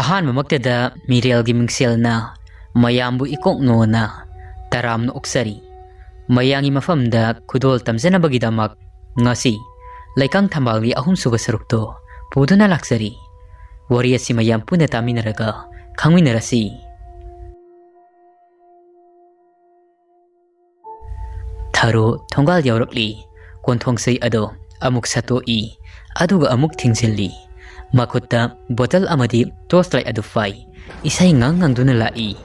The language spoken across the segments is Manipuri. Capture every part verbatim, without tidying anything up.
ꯑꯍꯥꯟꯕꯃꯛꯇꯗ ꯃꯤꯔꯦꯜꯒꯤ ꯃꯤꯡꯁꯦꯜꯅ ꯃꯌꯥꯝꯕꯨ ꯏꯀꯣꯛ ꯅꯣꯟꯅ ꯇꯔꯥꯝꯅ ꯑꯣꯛꯆꯔꯤ꯫ ꯃꯌꯥꯝꯒꯤ ꯃꯐꯝꯗ ꯈꯨꯗꯣꯜ ꯇꯝꯖꯅꯕꯒꯤꯗꯃꯛ ꯉꯁꯤ ꯂꯩꯀꯪ ꯊꯝꯕꯥꯜꯒꯤ ꯑꯍꯨꯝꯁꯨꯕ ꯁꯔꯨꯛꯇꯣ ꯄꯨꯗꯨꯅ ꯂꯥꯛꯆꯔꯤ꯫ ꯋꯥꯔꯤ ꯑꯁꯤ ꯃꯌꯥꯝ ꯄꯨꯟꯅ ꯇꯥꯃꯤꯟꯅꯔꯒ ꯈꯪꯃꯤꯟꯅꯔꯁꯤ꯫ ꯊꯔꯣ ꯊꯣꯡꯒꯥꯜ ꯌꯧꯔꯛꯂꯤ꯫ ꯀꯣꯟꯊꯣꯡ ꯆꯩ ꯑꯗꯣ ꯑꯃꯨꯛ ꯁꯠꯇꯣꯛꯏ, ꯑꯗꯨꯒ ꯑꯃꯨꯛ ꯊꯤꯡꯖꯤꯜꯂꯤ꯫ ꯃꯈꯨꯠꯇ ꯕꯣꯇꯜ ꯑꯃꯗꯤ ꯇꯣꯔꯆ ꯂꯥꯏꯠ ꯑꯗꯨ ꯄꯥꯏ꯫ ꯏꯁꯩ ꯉꯥꯡ ꯉꯪꯗꯨꯅ ꯂꯥꯛꯏ꯫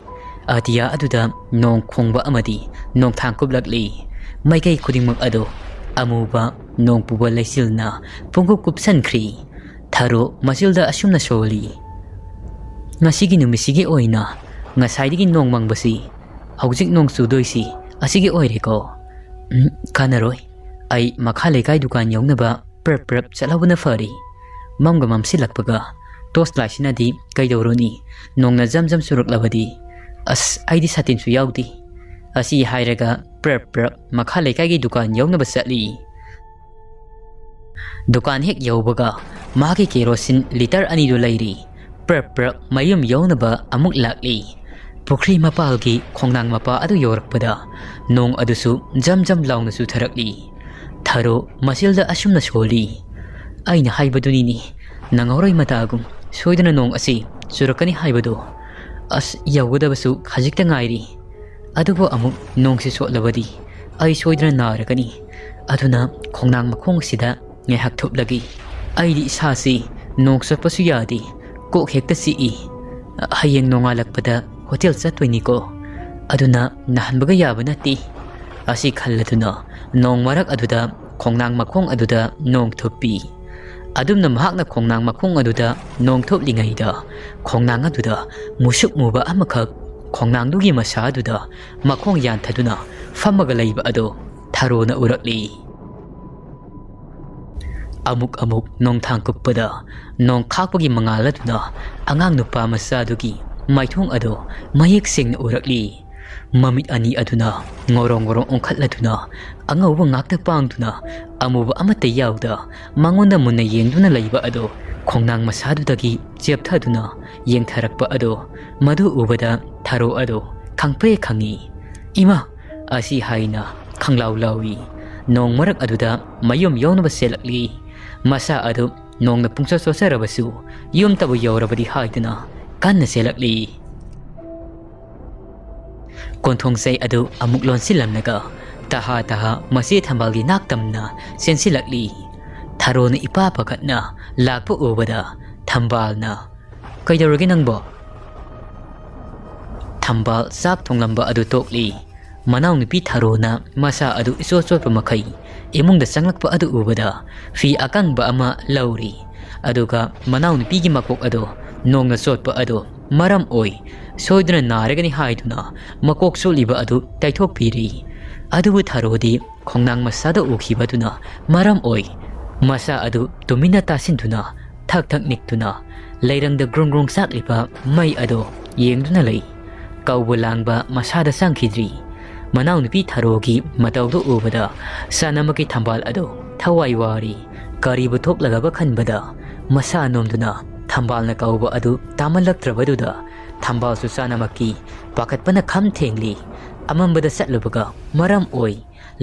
ꯑꯇꯤꯌꯥ ꯑꯗꯨꯗ ꯅꯣꯡ ꯈꯣꯡꯕ ꯑꯃꯗꯤ ꯅꯣꯡꯊꯥꯡ ꯀꯨꯞꯂꯛꯂꯤ꯫ ꯃꯥꯏꯀꯩ ꯈꯨꯗꯤꯡꯃꯛ ꯑꯗꯣ ꯑꯃꯨꯕ ꯅꯣꯡ ꯄꯨꯕ ꯂꯩꯆꯤꯜꯅ ꯄꯨꯡꯀꯨꯞ ꯀꯨꯞꯁꯟꯈ꯭ꯔꯤ꯫ ꯊꯔꯣ ꯃꯆꯤꯜꯗ ꯑꯁꯨꯝꯅ ꯁꯣꯜꯂꯤ, "ꯉꯁꯤꯒꯤ ꯅꯨꯃꯤꯠꯁꯤꯒꯤ ꯑꯣꯏꯅ ꯉꯁꯥꯏꯗꯒꯤ ꯅꯣꯡ ꯃꯪꯕꯁꯤ ꯍꯧꯖꯤꯛ ꯅꯣꯡ ꯆꯨꯗꯣꯏꯁꯤ ꯑꯁꯤꯒꯤ ꯑꯣꯏꯔꯦꯀꯣ꯫ ꯎꯝ, ꯀꯥꯟꯅꯔꯣꯏ꯫ ꯑꯩ ꯃꯈꯥ ꯂꯩꯀꯥꯏ ꯗꯨꯀꯥꯟ ꯌꯧꯅꯕ ꯄ꯭ꯔꯞ ꯄ꯭ꯔꯞ ꯆꯠꯍꯧꯕꯅ ꯐꯔꯤ꯫ ꯃꯝꯒ ꯃꯝꯁꯤꯜꯂꯛꯄꯒ ꯇꯣꯔꯆ ꯂꯥꯏꯠꯁꯤꯅꯗꯤ ꯀꯩꯗꯧꯔꯨꯅꯤ? ꯅꯣꯡꯅ ꯖꯝ ꯖꯝ ꯆꯨꯔꯛꯂꯕꯗꯤ꯫ ꯑꯁ, ꯑꯩꯗꯤ ꯁꯥꯇꯤꯟꯁꯨ ꯌꯥꯎꯗꯦ꯫" ꯑꯁꯤ ꯍꯥꯏꯔꯒ ꯄ꯭ꯔꯞ ꯄ꯭ꯔꯞ ꯃꯈꯥ ꯂꯩꯀꯥꯏꯒꯤ ꯗꯨꯀꯥꯟ ꯌꯧꯅꯕ ꯆꯠꯂꯤ꯫ ꯗꯨꯀꯥꯟ ꯍꯦꯛ ꯌꯧꯕꯒ ꯃꯍꯥꯛꯀꯤ ꯀꯦꯔꯣꯁꯤꯟ ꯂꯤꯇꯔ ꯑꯅꯤꯗꯨ ꯂꯩꯔꯤ꯫ ꯄ꯭ꯔꯞ ꯄ꯭ꯔꯞ ꯃꯌꯨꯝ ꯌꯧꯅꯕ ꯑꯃꯨꯛ ꯂꯥꯛꯂꯤ꯫ ꯄꯨꯈ꯭ꯔꯤ ꯃꯄꯥꯜꯒꯤ ꯈꯣꯡꯅꯥꯡ ꯃꯄꯥ ꯑꯗꯨ ꯌꯧꯔꯛꯄꯗ ꯅꯣꯡ ꯑꯗꯨꯁꯨ ꯖꯝ ꯖꯝ ꯂꯥꯎꯅ ꯆꯨꯊꯔꯛꯂꯤ꯫ ꯊꯔꯣ ꯃꯆꯤꯜꯗ ꯑꯁꯨꯝꯅ ꯁꯣꯜꯂꯤ, "ꯑꯩꯅ ꯍꯥꯏꯕꯗꯨꯅꯤꯅꯦ, ꯅꯪꯍꯧꯔꯣꯏ ꯃꯇꯥꯒꯨꯝ ꯁꯣꯏꯗꯅ ꯅꯣꯡ ꯑꯁꯤ ꯆꯨꯔꯛꯀꯅꯤ ꯍꯥꯏꯕꯗꯣ꯫ ꯑꯁ, ꯌꯧꯒꯗꯕꯁꯨ ꯈꯖꯤꯛꯇ ꯉꯥꯏꯔꯤ꯫ ꯑꯗꯨꯕꯨ ꯑꯃꯨꯛ ꯅꯣꯡꯁꯤ ꯆꯣꯠꯂꯕꯗꯤ ꯑꯩ ꯁꯣꯏꯗꯅ ꯅꯥꯔꯒꯅꯤ꯫ ꯑꯗꯨꯅ ꯈꯣꯡꯅꯥꯡ ꯃꯈꯣꯡ ꯑꯁꯤꯗ ꯉꯥꯏꯍꯥꯛ ꯊꯨꯞꯂꯒꯦ꯫ ꯑꯩꯗꯤ ꯏꯁꯥꯁꯤ ꯅꯣꯡ ꯆꯣꯠꯄꯁꯨ ꯌꯥꯗꯦ, ꯀꯣꯛ ꯍꯦꯛꯇ ꯆꯤꯛꯏ꯫ ꯍꯌꯦꯡ ꯅꯣꯡꯉꯥꯜꯂꯛꯄꯗ ꯍꯣꯇꯦꯜ ꯆꯠꯇꯣꯏꯅꯤꯀꯣ, ꯑꯗꯨꯅ ꯅꯥꯍꯟꯕꯒ ꯌꯥꯕ ꯅꯠꯇꯦ꯫" ꯑꯁꯤ ꯈꯜꯂꯗꯨꯅ ꯅꯣꯡ ꯃꯔꯛ ꯑꯗꯨꯗ ꯈꯣꯡꯅꯥꯡ ꯃꯈꯣꯡ ꯑꯗꯨꯗ ꯅꯣꯡ ꯊꯨꯞꯄꯤ꯫ ꯑꯗꯨꯝꯅ ꯃꯍꯥꯛꯅ ꯈꯣꯡꯅꯥꯡ ꯃꯈꯣꯡ ꯑꯗꯨꯗ ꯅꯣꯡ ꯊꯨꯞꯂꯤꯉꯩꯗ ꯈꯣꯡꯅꯥꯡ ꯑꯗꯨꯗ ꯃꯨꯁꯨꯛ ꯃꯨꯕ ꯑꯃꯈꯛ ꯈꯣꯡꯅꯥꯡꯗꯨꯒꯤ ꯃꯁꯥ ꯑꯗꯨꯗ ꯃꯈꯣꯡ ꯌꯥꯟꯊꯗꯨꯅ ꯐꯝꯃꯒ ꯂꯩꯕ ꯑꯗꯨ ꯊꯔꯣꯅ ꯎꯔꯛꯂꯤ꯫ ꯑꯃꯨꯛ ꯑꯃꯨꯛ ꯅꯣꯡꯊꯥꯡ ꯀꯨꯞꯄꯗ ꯅꯣꯡ ꯈꯥꯛꯄꯒꯤ ꯃꯉꯥꯜ ꯑꯗꯨꯅ ꯑꯉꯥꯡ ꯅꯨꯄꯥ ꯃꯆꯥꯗꯨꯒꯤ ꯃꯥꯏꯊꯣꯡ ꯑꯗꯨ ꯃꯌꯦꯛ ꯁꯦꯡꯅ ꯎꯔꯛꯂꯤ꯫ ꯃꯃꯤꯠ ꯑꯅꯤ ꯑꯗꯨꯅ ꯉꯧꯔꯣꯡ ꯉꯧꯔꯣꯡ ꯑꯣꯟꯈꯠꯂꯗꯨꯅ ꯑꯉꯧꯕ ꯉꯥꯛꯇ ꯄꯥꯡꯗꯨꯅ ꯑꯃꯨꯕ ꯑꯃꯠꯇ ꯌꯥꯎꯗ ꯃꯉꯣꯟꯗ ꯃꯨꯟꯅ ꯌꯦꯡꯗꯨꯅ ꯂꯩꯕ ꯑꯗꯨ ꯈꯣꯡꯅꯥꯡ ꯃꯁꯥꯗꯨꯗꯒꯤ ꯆꯦꯞꯊꯗꯨꯅ ꯌꯦꯡꯊꯔꯛꯄ ꯑꯗꯣ, ꯃꯗꯨ ꯎꯕꯗ ꯊꯔꯣ ꯑꯗꯣ ꯈꯪꯄ꯭ꯔꯦ ꯈꯪꯉꯤ꯫ "ꯏꯃꯥ!" ꯑꯁꯤ ꯍꯥꯏꯅ ꯈꯪꯂꯥꯎ ꯂꯥꯎꯏ꯫ ꯅꯣꯡ ꯃꯔꯛ ꯑꯗꯨꯗ ꯃꯌꯨꯝ ꯌꯧꯅꯕ ꯆꯦꯜꯂꯛꯂꯤ꯫ ꯃꯁꯥ ꯑꯗꯨ ꯅꯣꯡꯅ ꯄꯨꯡꯆꯣꯠ ꯆꯣꯠꯆꯔꯕꯁꯨ ꯌꯨꯝꯇꯕꯨ ꯌꯧꯔꯕꯗꯤ ꯍꯥꯏꯗꯨꯅ ꯀꯟꯅ ꯆꯦꯜꯂꯛꯂꯤ꯫ ꯀꯣꯟꯊꯣꯡ ꯆꯩ ꯑꯗꯨ ꯑꯃꯨꯛ ꯂꯣꯟꯁꯤꯜꯂꯝꯂꯒ ꯇꯍꯥ ꯇꯍꯥ ꯃꯆꯦ ꯊꯝꯕꯥꯜꯒꯤ ꯅꯥꯛ ꯇꯝꯅ ꯆꯦꯟꯁꯤꯜꯂꯛꯂꯤ꯫ ꯊꯔꯣꯅ ꯏꯄꯥ ꯄꯥꯈꯠꯅ ꯂꯥꯛꯄ ꯎꯕꯗ ꯊꯝꯕꯥꯜꯅ, "ꯀꯩꯗꯧꯔꯒꯦ ꯅꯪꯕꯣ?" ꯊꯝꯕꯥꯜ ꯆꯥꯛ ꯊꯣꯡꯂꯝꯕ ꯑꯗꯨ ꯇꯣꯛꯂꯤ꯫ ꯃꯅꯥꯎꯅꯨꯄꯤ ꯊꯔꯣꯅ ꯃꯁꯥ ꯑꯗꯨ ꯏꯆꯣꯠ ꯆꯣꯠꯄ ꯃꯈꯩ ꯏꯃꯨꯡꯗ ꯆꯪꯂꯛꯄ ꯑꯗꯨ ꯎꯕꯗ ꯐꯤ ꯑꯀꯪꯕ ꯑꯃ ꯂꯧꯔꯤ꯫ ꯑꯗꯨꯒ ꯃꯅꯥꯎꯅꯨꯄꯤꯒꯤ ꯃꯀꯣꯛ ꯑꯗꯨ ꯅꯣꯡꯅ ꯆꯣꯠꯄ ꯑꯗꯨ ꯃꯔꯝ ꯑꯣꯏ ꯁꯣꯏꯗꯨꯅ ꯅꯥꯔꯒꯅꯤ ꯍꯥꯏꯗꯨꯅ ꯃꯀꯣꯛ ꯆꯣꯠꯂꯤꯕ ꯑꯗꯨ ꯇꯩꯊꯣꯛꯄꯤꯔꯤ꯫ ꯑꯗꯨꯕꯨ ꯊꯔꯣꯗꯤ ꯈꯣꯡꯅꯥꯡ ꯃꯁꯥꯗ ꯎꯈꯤꯕꯗꯨꯅ ꯃꯔꯝ ꯑꯣꯏ ꯃꯁꯥ ꯑꯗꯨ ꯇꯨꯃꯤꯟꯅ ꯇꯥꯁꯤꯟꯗꯨꯅ ꯊꯛ ꯊꯛ ꯅꯤꯛꯇꯨꯅ ꯂꯩꯔꯪꯗ ꯒ꯭ꯔꯨꯡ ꯒ꯭ꯔꯨꯡ ꯆꯥꯛꯂꯤꯕ ꯃꯩ ꯑꯗꯨ ꯌꯦꯡꯗꯨꯅ ꯂꯩ꯫ ꯀꯧꯕ ꯂꯥꯡꯕ ꯃꯁꯥꯗ ꯆꯪꯈꯤꯗ꯭ꯔꯤ꯫ ꯃꯅꯥꯎꯅꯨꯄꯤ ꯊꯔꯣꯒꯤ ꯃꯇꯧꯗꯨ ꯎꯕꯗ ꯆꯥꯅꯃꯛꯀꯤ ꯊꯝꯕꯥꯜ ꯑꯗꯨ ꯊꯋꯥꯏ ꯋꯥꯔꯤ꯫ ꯀꯔꯤꯕꯨ ꯊꯣꯛꯂꯒꯕ ꯈꯟꯕꯗ ꯃꯁꯥ ꯅꯣꯝꯗꯨꯅ ꯊꯝꯕꯥꯜꯅ ꯀꯧꯕ ꯑꯗꯨ ꯇꯥꯃꯜꯂꯛꯇ꯭ꯔꯕꯗꯨꯗ ꯊꯝꯕꯥꯜꯁꯨ ꯆꯥꯅꯃꯛꯀꯤ ꯄꯥꯈꯠꯄꯅ ꯈꯝ ꯊꯦꯡꯂꯤ꯫ ꯑꯃꯝꯕꯗ ꯆꯠꯂꯨꯕꯒ ꯃꯔꯝ ꯑꯣꯏ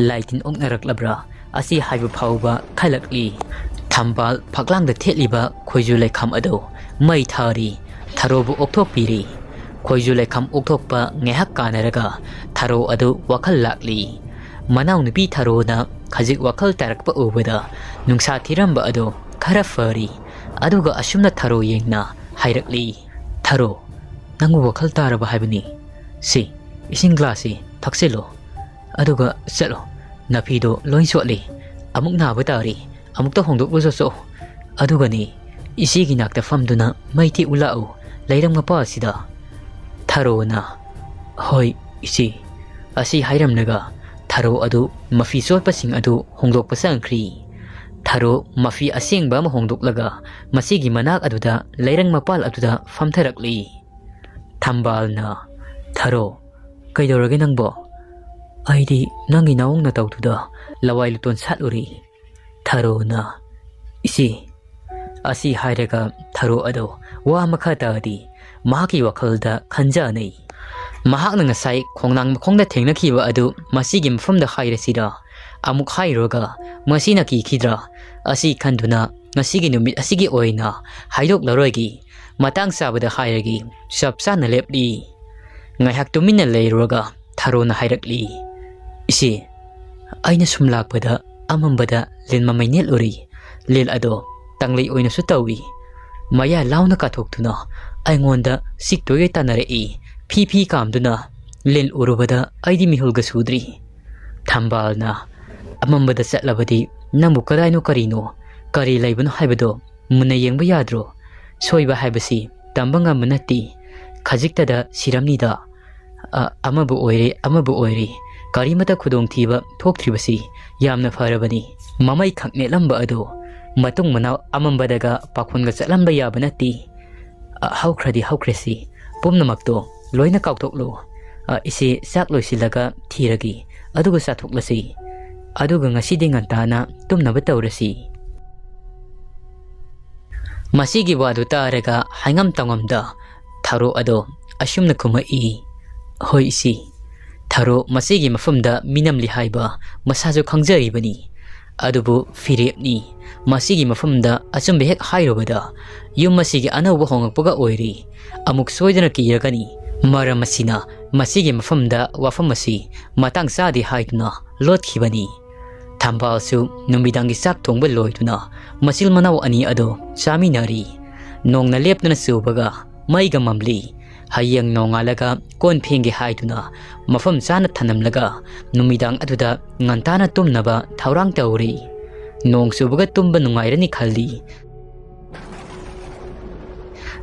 ꯂꯥꯏ ꯇꯤꯟ ꯑꯣꯛꯅꯔꯛꯂꯕ꯭ꯔꯥ ꯑꯁꯤ ꯍꯥꯏꯕ ꯐꯥꯎꯕ ꯈꯜꯂꯛꯂꯤ꯫ ꯊꯝꯕꯥꯜ ꯐꯛꯂꯥꯡꯗ ꯊꯦꯠꯂꯤꯕ ꯈꯣꯏꯖꯨ ꯂꯩꯈꯝ ꯑꯗꯨ ꯃꯩ ꯊꯥꯔꯤ꯫ ꯊꯔꯣꯕꯨ ꯑꯣꯛꯊꯣꯛꯄꯤꯔꯤ꯫ ꯈꯣꯏꯖꯨ ꯂꯩꯈꯝ ꯑꯣꯛꯊꯣꯛꯄ ꯉꯥꯏꯍꯥꯛ ꯀꯥꯟꯅꯔꯒ ꯊꯔꯣ ꯑꯗꯨ ꯋꯥꯈꯜ ꯂꯥꯛꯂꯤ꯫ ꯃꯅꯥꯎꯅꯨꯄꯤ ꯊꯔꯣꯅ ꯈꯖꯤꯛ ꯋꯥꯈꯜ ꯇꯥꯔꯛꯄ ꯎꯕꯗ ꯅꯨꯡꯁꯥ ꯊꯤꯔꯝꯕ ꯑꯗꯨ ꯈꯔ ꯐꯔꯤ꯫ ꯑꯗꯨꯒ ꯑꯁꯨꯝꯅ ꯊꯔꯣ ꯌꯦꯡꯅ ꯍꯥꯏꯔꯛꯂꯤ, "ꯊꯔꯣ, ꯅꯪꯕꯨ ꯋꯥꯈꯜ ꯇꯥꯔꯕ ꯍꯥꯏꯕꯅꯤ꯫ ꯁꯤ, ꯏꯁꯤꯡ ꯒ꯭ꯂꯥꯁꯁꯤ ꯊꯛꯆꯤꯜꯂꯣ꯫ ꯑꯗꯨꯒ ꯆꯠꯂꯣ꯫ ꯅꯥꯄꯤꯗꯣ ꯂꯣꯏ ꯆꯣꯠꯂꯤ꯫ ꯑꯃꯨꯛ ꯅꯥꯕ ꯇꯥꯔꯤ꯫ ꯑꯃꯨꯛꯇ ꯍꯣꯡꯗꯣꯛꯂꯨ ꯆꯠꯆꯣ꯫ ꯑꯗꯨꯒꯅꯤ, ꯏꯆꯦꯒꯤ ꯅꯥꯛꯇ ꯐꯝꯗꯨꯅ ꯃꯩ ꯇꯦꯛꯎ ꯂꯥꯛꯎ, ꯂꯩꯔꯪ ꯃꯄꯥ ꯑꯁꯤꯗ꯫" ꯊꯔꯣꯅ, "ꯍꯣꯏ, ꯏꯆꯦ꯫" ꯑꯁꯤ ꯍꯥꯏꯔꯝꯂꯒ ꯊꯔꯣ ꯑꯗꯨ ꯃꯐꯤ ꯆꯣꯠꯄꯁꯤꯡ ꯑꯗꯨ ꯍꯣꯡꯗꯣꯛꯄ ꯆꯪꯈ꯭ꯔꯤ꯫ ꯊꯔꯣ ꯃꯐꯤ ꯑꯁꯦꯡꯕ ꯑꯃ ꯍꯣꯡꯗꯣꯛꯂꯒ ꯃꯁꯤꯒꯤ ꯃꯅꯥꯛ ꯑꯗꯨꯗ ꯂꯩꯔꯪ ꯃꯄꯥꯜ ꯑꯗꯨꯗ ꯐꯝꯊꯔꯛꯂꯤ꯫ ꯊꯝꯕꯥꯜꯅ, "ꯊꯔꯣ, ꯀꯩꯗꯧꯔꯒꯦ ꯅꯪꯕꯣ? ꯑꯩꯗꯤ ꯅꯪꯒꯤ ꯅꯑꯣꯡ ꯅꯇꯧꯗꯨꯗ ꯂꯋꯥꯏ ꯂꯨꯇꯣꯟ ꯁꯥꯠꯂꯨꯔꯤ꯫" ꯊꯔꯣꯅ, "ꯏꯆꯦ, ꯑꯁꯤ ꯍꯥꯏꯔꯒ ꯊꯔꯣ ꯑꯗꯣ ꯋꯥ ꯃꯈꯥ ꯇꯥꯗꯦ꯫ ꯃꯍꯥꯛꯀꯤ ꯋꯥꯈꯜꯗ ꯈꯟꯖꯥꯅꯩ꯫ ꯃꯍꯥꯛꯅ ꯉꯁꯥꯏ ꯈꯣꯡꯅꯥꯡ ꯃꯈꯣꯡꯗ ꯊꯦꯡꯅꯈꯤꯕ ꯑꯗꯨ ꯃꯁꯤꯒꯤ ꯃꯐꯝꯗ ꯍꯥꯏꯔꯁꯤꯔꯥ? ꯑꯃꯨꯛ ꯍꯥꯏꯔꯨꯔꯒ ꯃꯁꯤꯅ ꯀꯤꯈꯤꯗ꯭ꯔꯥ? ꯑꯁꯤ ꯈꯟꯗꯨꯅ ꯉꯁꯤꯒꯤ ꯅꯨꯃꯤꯠ ꯑꯁꯤꯒꯤ ꯑꯣꯏꯅ ꯍꯥꯏꯗꯣꯛꯂꯔꯣꯏꯒꯦ꯫ ꯃꯇꯥꯡ ꯆꯥꯕꯗ ꯍꯥꯏꯔꯒꯦ꯫ ꯆꯞ ꯆꯥꯅ ꯂꯦꯞꯂꯤ꯫ ꯉꯥꯏꯍꯥꯛ ꯇꯨꯃꯤꯟꯅ ꯂꯩꯔꯨꯔꯒ ꯊꯔꯣꯅ ꯍꯥꯏꯔꯛꯂꯤ, "ꯏꯆꯦ, ꯑꯩꯅ ꯁꯨꯝ ꯂꯥꯛꯄꯗ ꯑꯃꯝꯕꯗ ꯂꯤꯟ ꯃꯃꯩ ꯅꯦꯠꯂꯨꯔꯤ꯫ ꯂꯤꯟ ꯑꯗꯣ ꯇꯪꯂꯩ ꯑꯣꯏꯅꯁꯨ ꯇꯧꯏ꯫ ꯃꯌꯥ ꯂꯥꯎꯅ ꯀꯥꯊꯣꯛꯇꯨꯅ ꯑꯩꯉꯣꯟꯗ ꯆꯤꯛꯇꯣꯏꯒ ꯇꯥꯟꯅꯔꯛꯏ꯫ ꯐꯤ ꯐꯤ ꯀꯥꯝꯗꯨꯅ ꯂꯤꯟ ꯎꯔꯨꯕꯗ ꯑꯩꯗꯤ ꯃꯤꯍꯨꯜꯒ ꯁꯨꯗ꯭ꯔꯤ꯫" ꯊꯝꯕꯥꯜꯅ, "ꯑꯃꯝꯕꯗ ꯆꯠꯂꯕꯗꯤ ꯅꯪꯕꯨ ꯀꯗꯥꯏꯅꯣ ꯀꯔꯤꯅꯣ, ꯀꯔꯤ ꯂꯩꯕꯅꯣ ꯍꯥꯏꯕꯗꯣ ꯃꯨꯟꯅ ꯌꯦꯡꯕ ꯌꯥꯗ꯭ꯔꯣ? ꯁꯣꯏꯕ ꯍꯥꯏꯕꯁꯤ ꯇꯝꯕ ꯉꯝꯕ ꯅꯠꯇꯦ꯫ ꯈꯖꯤꯛꯇꯗ ꯁꯤꯔꯝꯅꯤꯗ꯫ ꯑ, ꯑꯃꯕꯨ ꯑꯣꯏꯔꯦ, ꯑꯃꯕꯨ ꯑꯣꯏꯔꯦ, ꯀꯔꯤꯃꯇ ꯈꯨꯗꯣꯡꯊꯤꯕ ꯊꯣꯛꯇ꯭ꯔꯤꯕꯁꯤ ꯌꯥꯝꯅ ꯐꯔꯕꯅꯤ꯫" ꯃꯃꯩ ꯈꯛ ꯅꯦꯠꯂꯝꯕ ꯑꯗꯨ ꯃꯇꯨꯡ ꯃꯅꯥꯎ ꯑꯃꯝꯕꯗꯒ ꯄꯥꯈꯣꯟꯒ ꯆꯠꯂꯝꯕ ꯌꯥꯕ ꯅꯠꯇꯦ꯫ "ꯑ, ꯍꯧꯈ꯭ꯔꯗꯤ ꯍꯧꯈ꯭ꯔꯦꯁꯤ, ꯄꯨꯝꯅꯃꯛꯇꯣ ꯂꯣꯏꯅ ꯀꯥꯎꯊꯣꯛꯂꯣ꯫ ꯑ, ꯏꯆꯦ ꯆꯥꯛ ꯂꯣꯏꯁꯤꯜꯂꯒ ꯊꯤꯔꯒꯦ, ꯑꯗꯨꯒ ꯆꯥꯊꯣꯛꯂꯁꯤ꯫ ꯑꯗꯨꯒ ꯉꯁꯤꯗꯤ ꯉꯟꯇꯥꯅ ꯇꯨꯝꯅꯕ ꯇꯧꯔꯁꯤ꯫" ꯃꯁꯤꯒꯤ ꯋꯥꯗꯨ ꯇꯥꯔꯒ ꯍꯥꯏꯉꯝ ꯇꯧꯉꯝꯗ ꯊꯔꯣ ꯑꯗꯣ ꯑꯁꯨꯝꯅ ꯈꯨꯝꯃꯛꯏ, "ꯍꯣꯏ ꯏꯆꯦ, ꯊꯔꯣ ꯃꯁꯤꯒꯤ ꯃꯐꯝꯗ ꯃꯤꯅꯝꯂꯤ ꯍꯥꯏꯕ ꯃꯁꯥꯁꯨ ꯈꯪꯖꯔꯤꯕꯅꯤ꯫ ꯑꯗꯨꯕꯨ ꯐꯤꯔꯦꯞꯅꯤ, ꯃꯁꯤꯒꯤ ꯃꯐꯝꯗ ꯑꯆꯨꯝꯕ ꯍꯦꯛ ꯍꯥꯏꯔꯨꯕꯗ ꯌꯨꯝ ꯑꯁꯤꯒꯤ ꯑꯅꯧꯕ ꯍꯣꯡꯂꯛꯄꯒ ꯑꯣꯏꯔꯤ꯫ ꯑꯃꯨꯛ ꯁꯣꯏꯗꯅ ꯀꯤꯔꯒꯅꯤ꯫ ꯃꯔꯝ ꯑꯁꯤꯅ ꯃꯁꯤꯒꯤ ꯃꯐꯝꯗ ꯋꯥꯐꯝ ꯑꯁꯤ ꯃꯇꯥꯡ ꯆꯥꯗꯦ ꯍꯥꯏꯗꯨꯅ ꯂꯣꯠꯈꯤꯕꯅꯤ꯫" ꯊꯝꯕꯥꯜꯁꯨ ꯅꯨꯃꯤꯗꯥꯡꯒꯤ ꯆꯥꯛ ꯊꯣꯡꯕ ꯂꯣꯏꯗꯨꯅ ꯃꯆꯤꯜ ꯃꯅꯥꯎ ꯑꯅꯤ ꯑꯗꯨ ꯆꯥꯃꯤꯟꯅꯔꯤ꯫ ꯅꯣꯡꯅ ꯂꯦꯞꯇꯅ ꯆꯨꯕꯒ ꯃꯩꯒ ꯃꯝꯂꯤ꯫ ꯍꯌꯦꯡ ꯅꯣꯡꯉꯥꯜꯂꯒ ꯀꯣꯟ ꯐꯦꯡꯒꯦ ꯍꯥꯏꯗꯨꯅ ꯃꯐꯝ ꯆꯥꯅ ꯊꯅꯝꯂꯒ ꯅꯨꯃꯤꯗꯥꯡ ꯑꯗꯨꯗ ꯉꯟꯇꯥꯅ ꯇꯨꯝꯅꯕ ꯊꯧꯔꯥꯡ ꯇꯧꯔꯤ꯫ ꯅꯣꯡ ꯆꯨꯕꯒ ꯇꯨꯝꯕ ꯅꯨꯡꯉꯥꯏꯔꯅꯤ ꯈꯜꯂꯤ꯫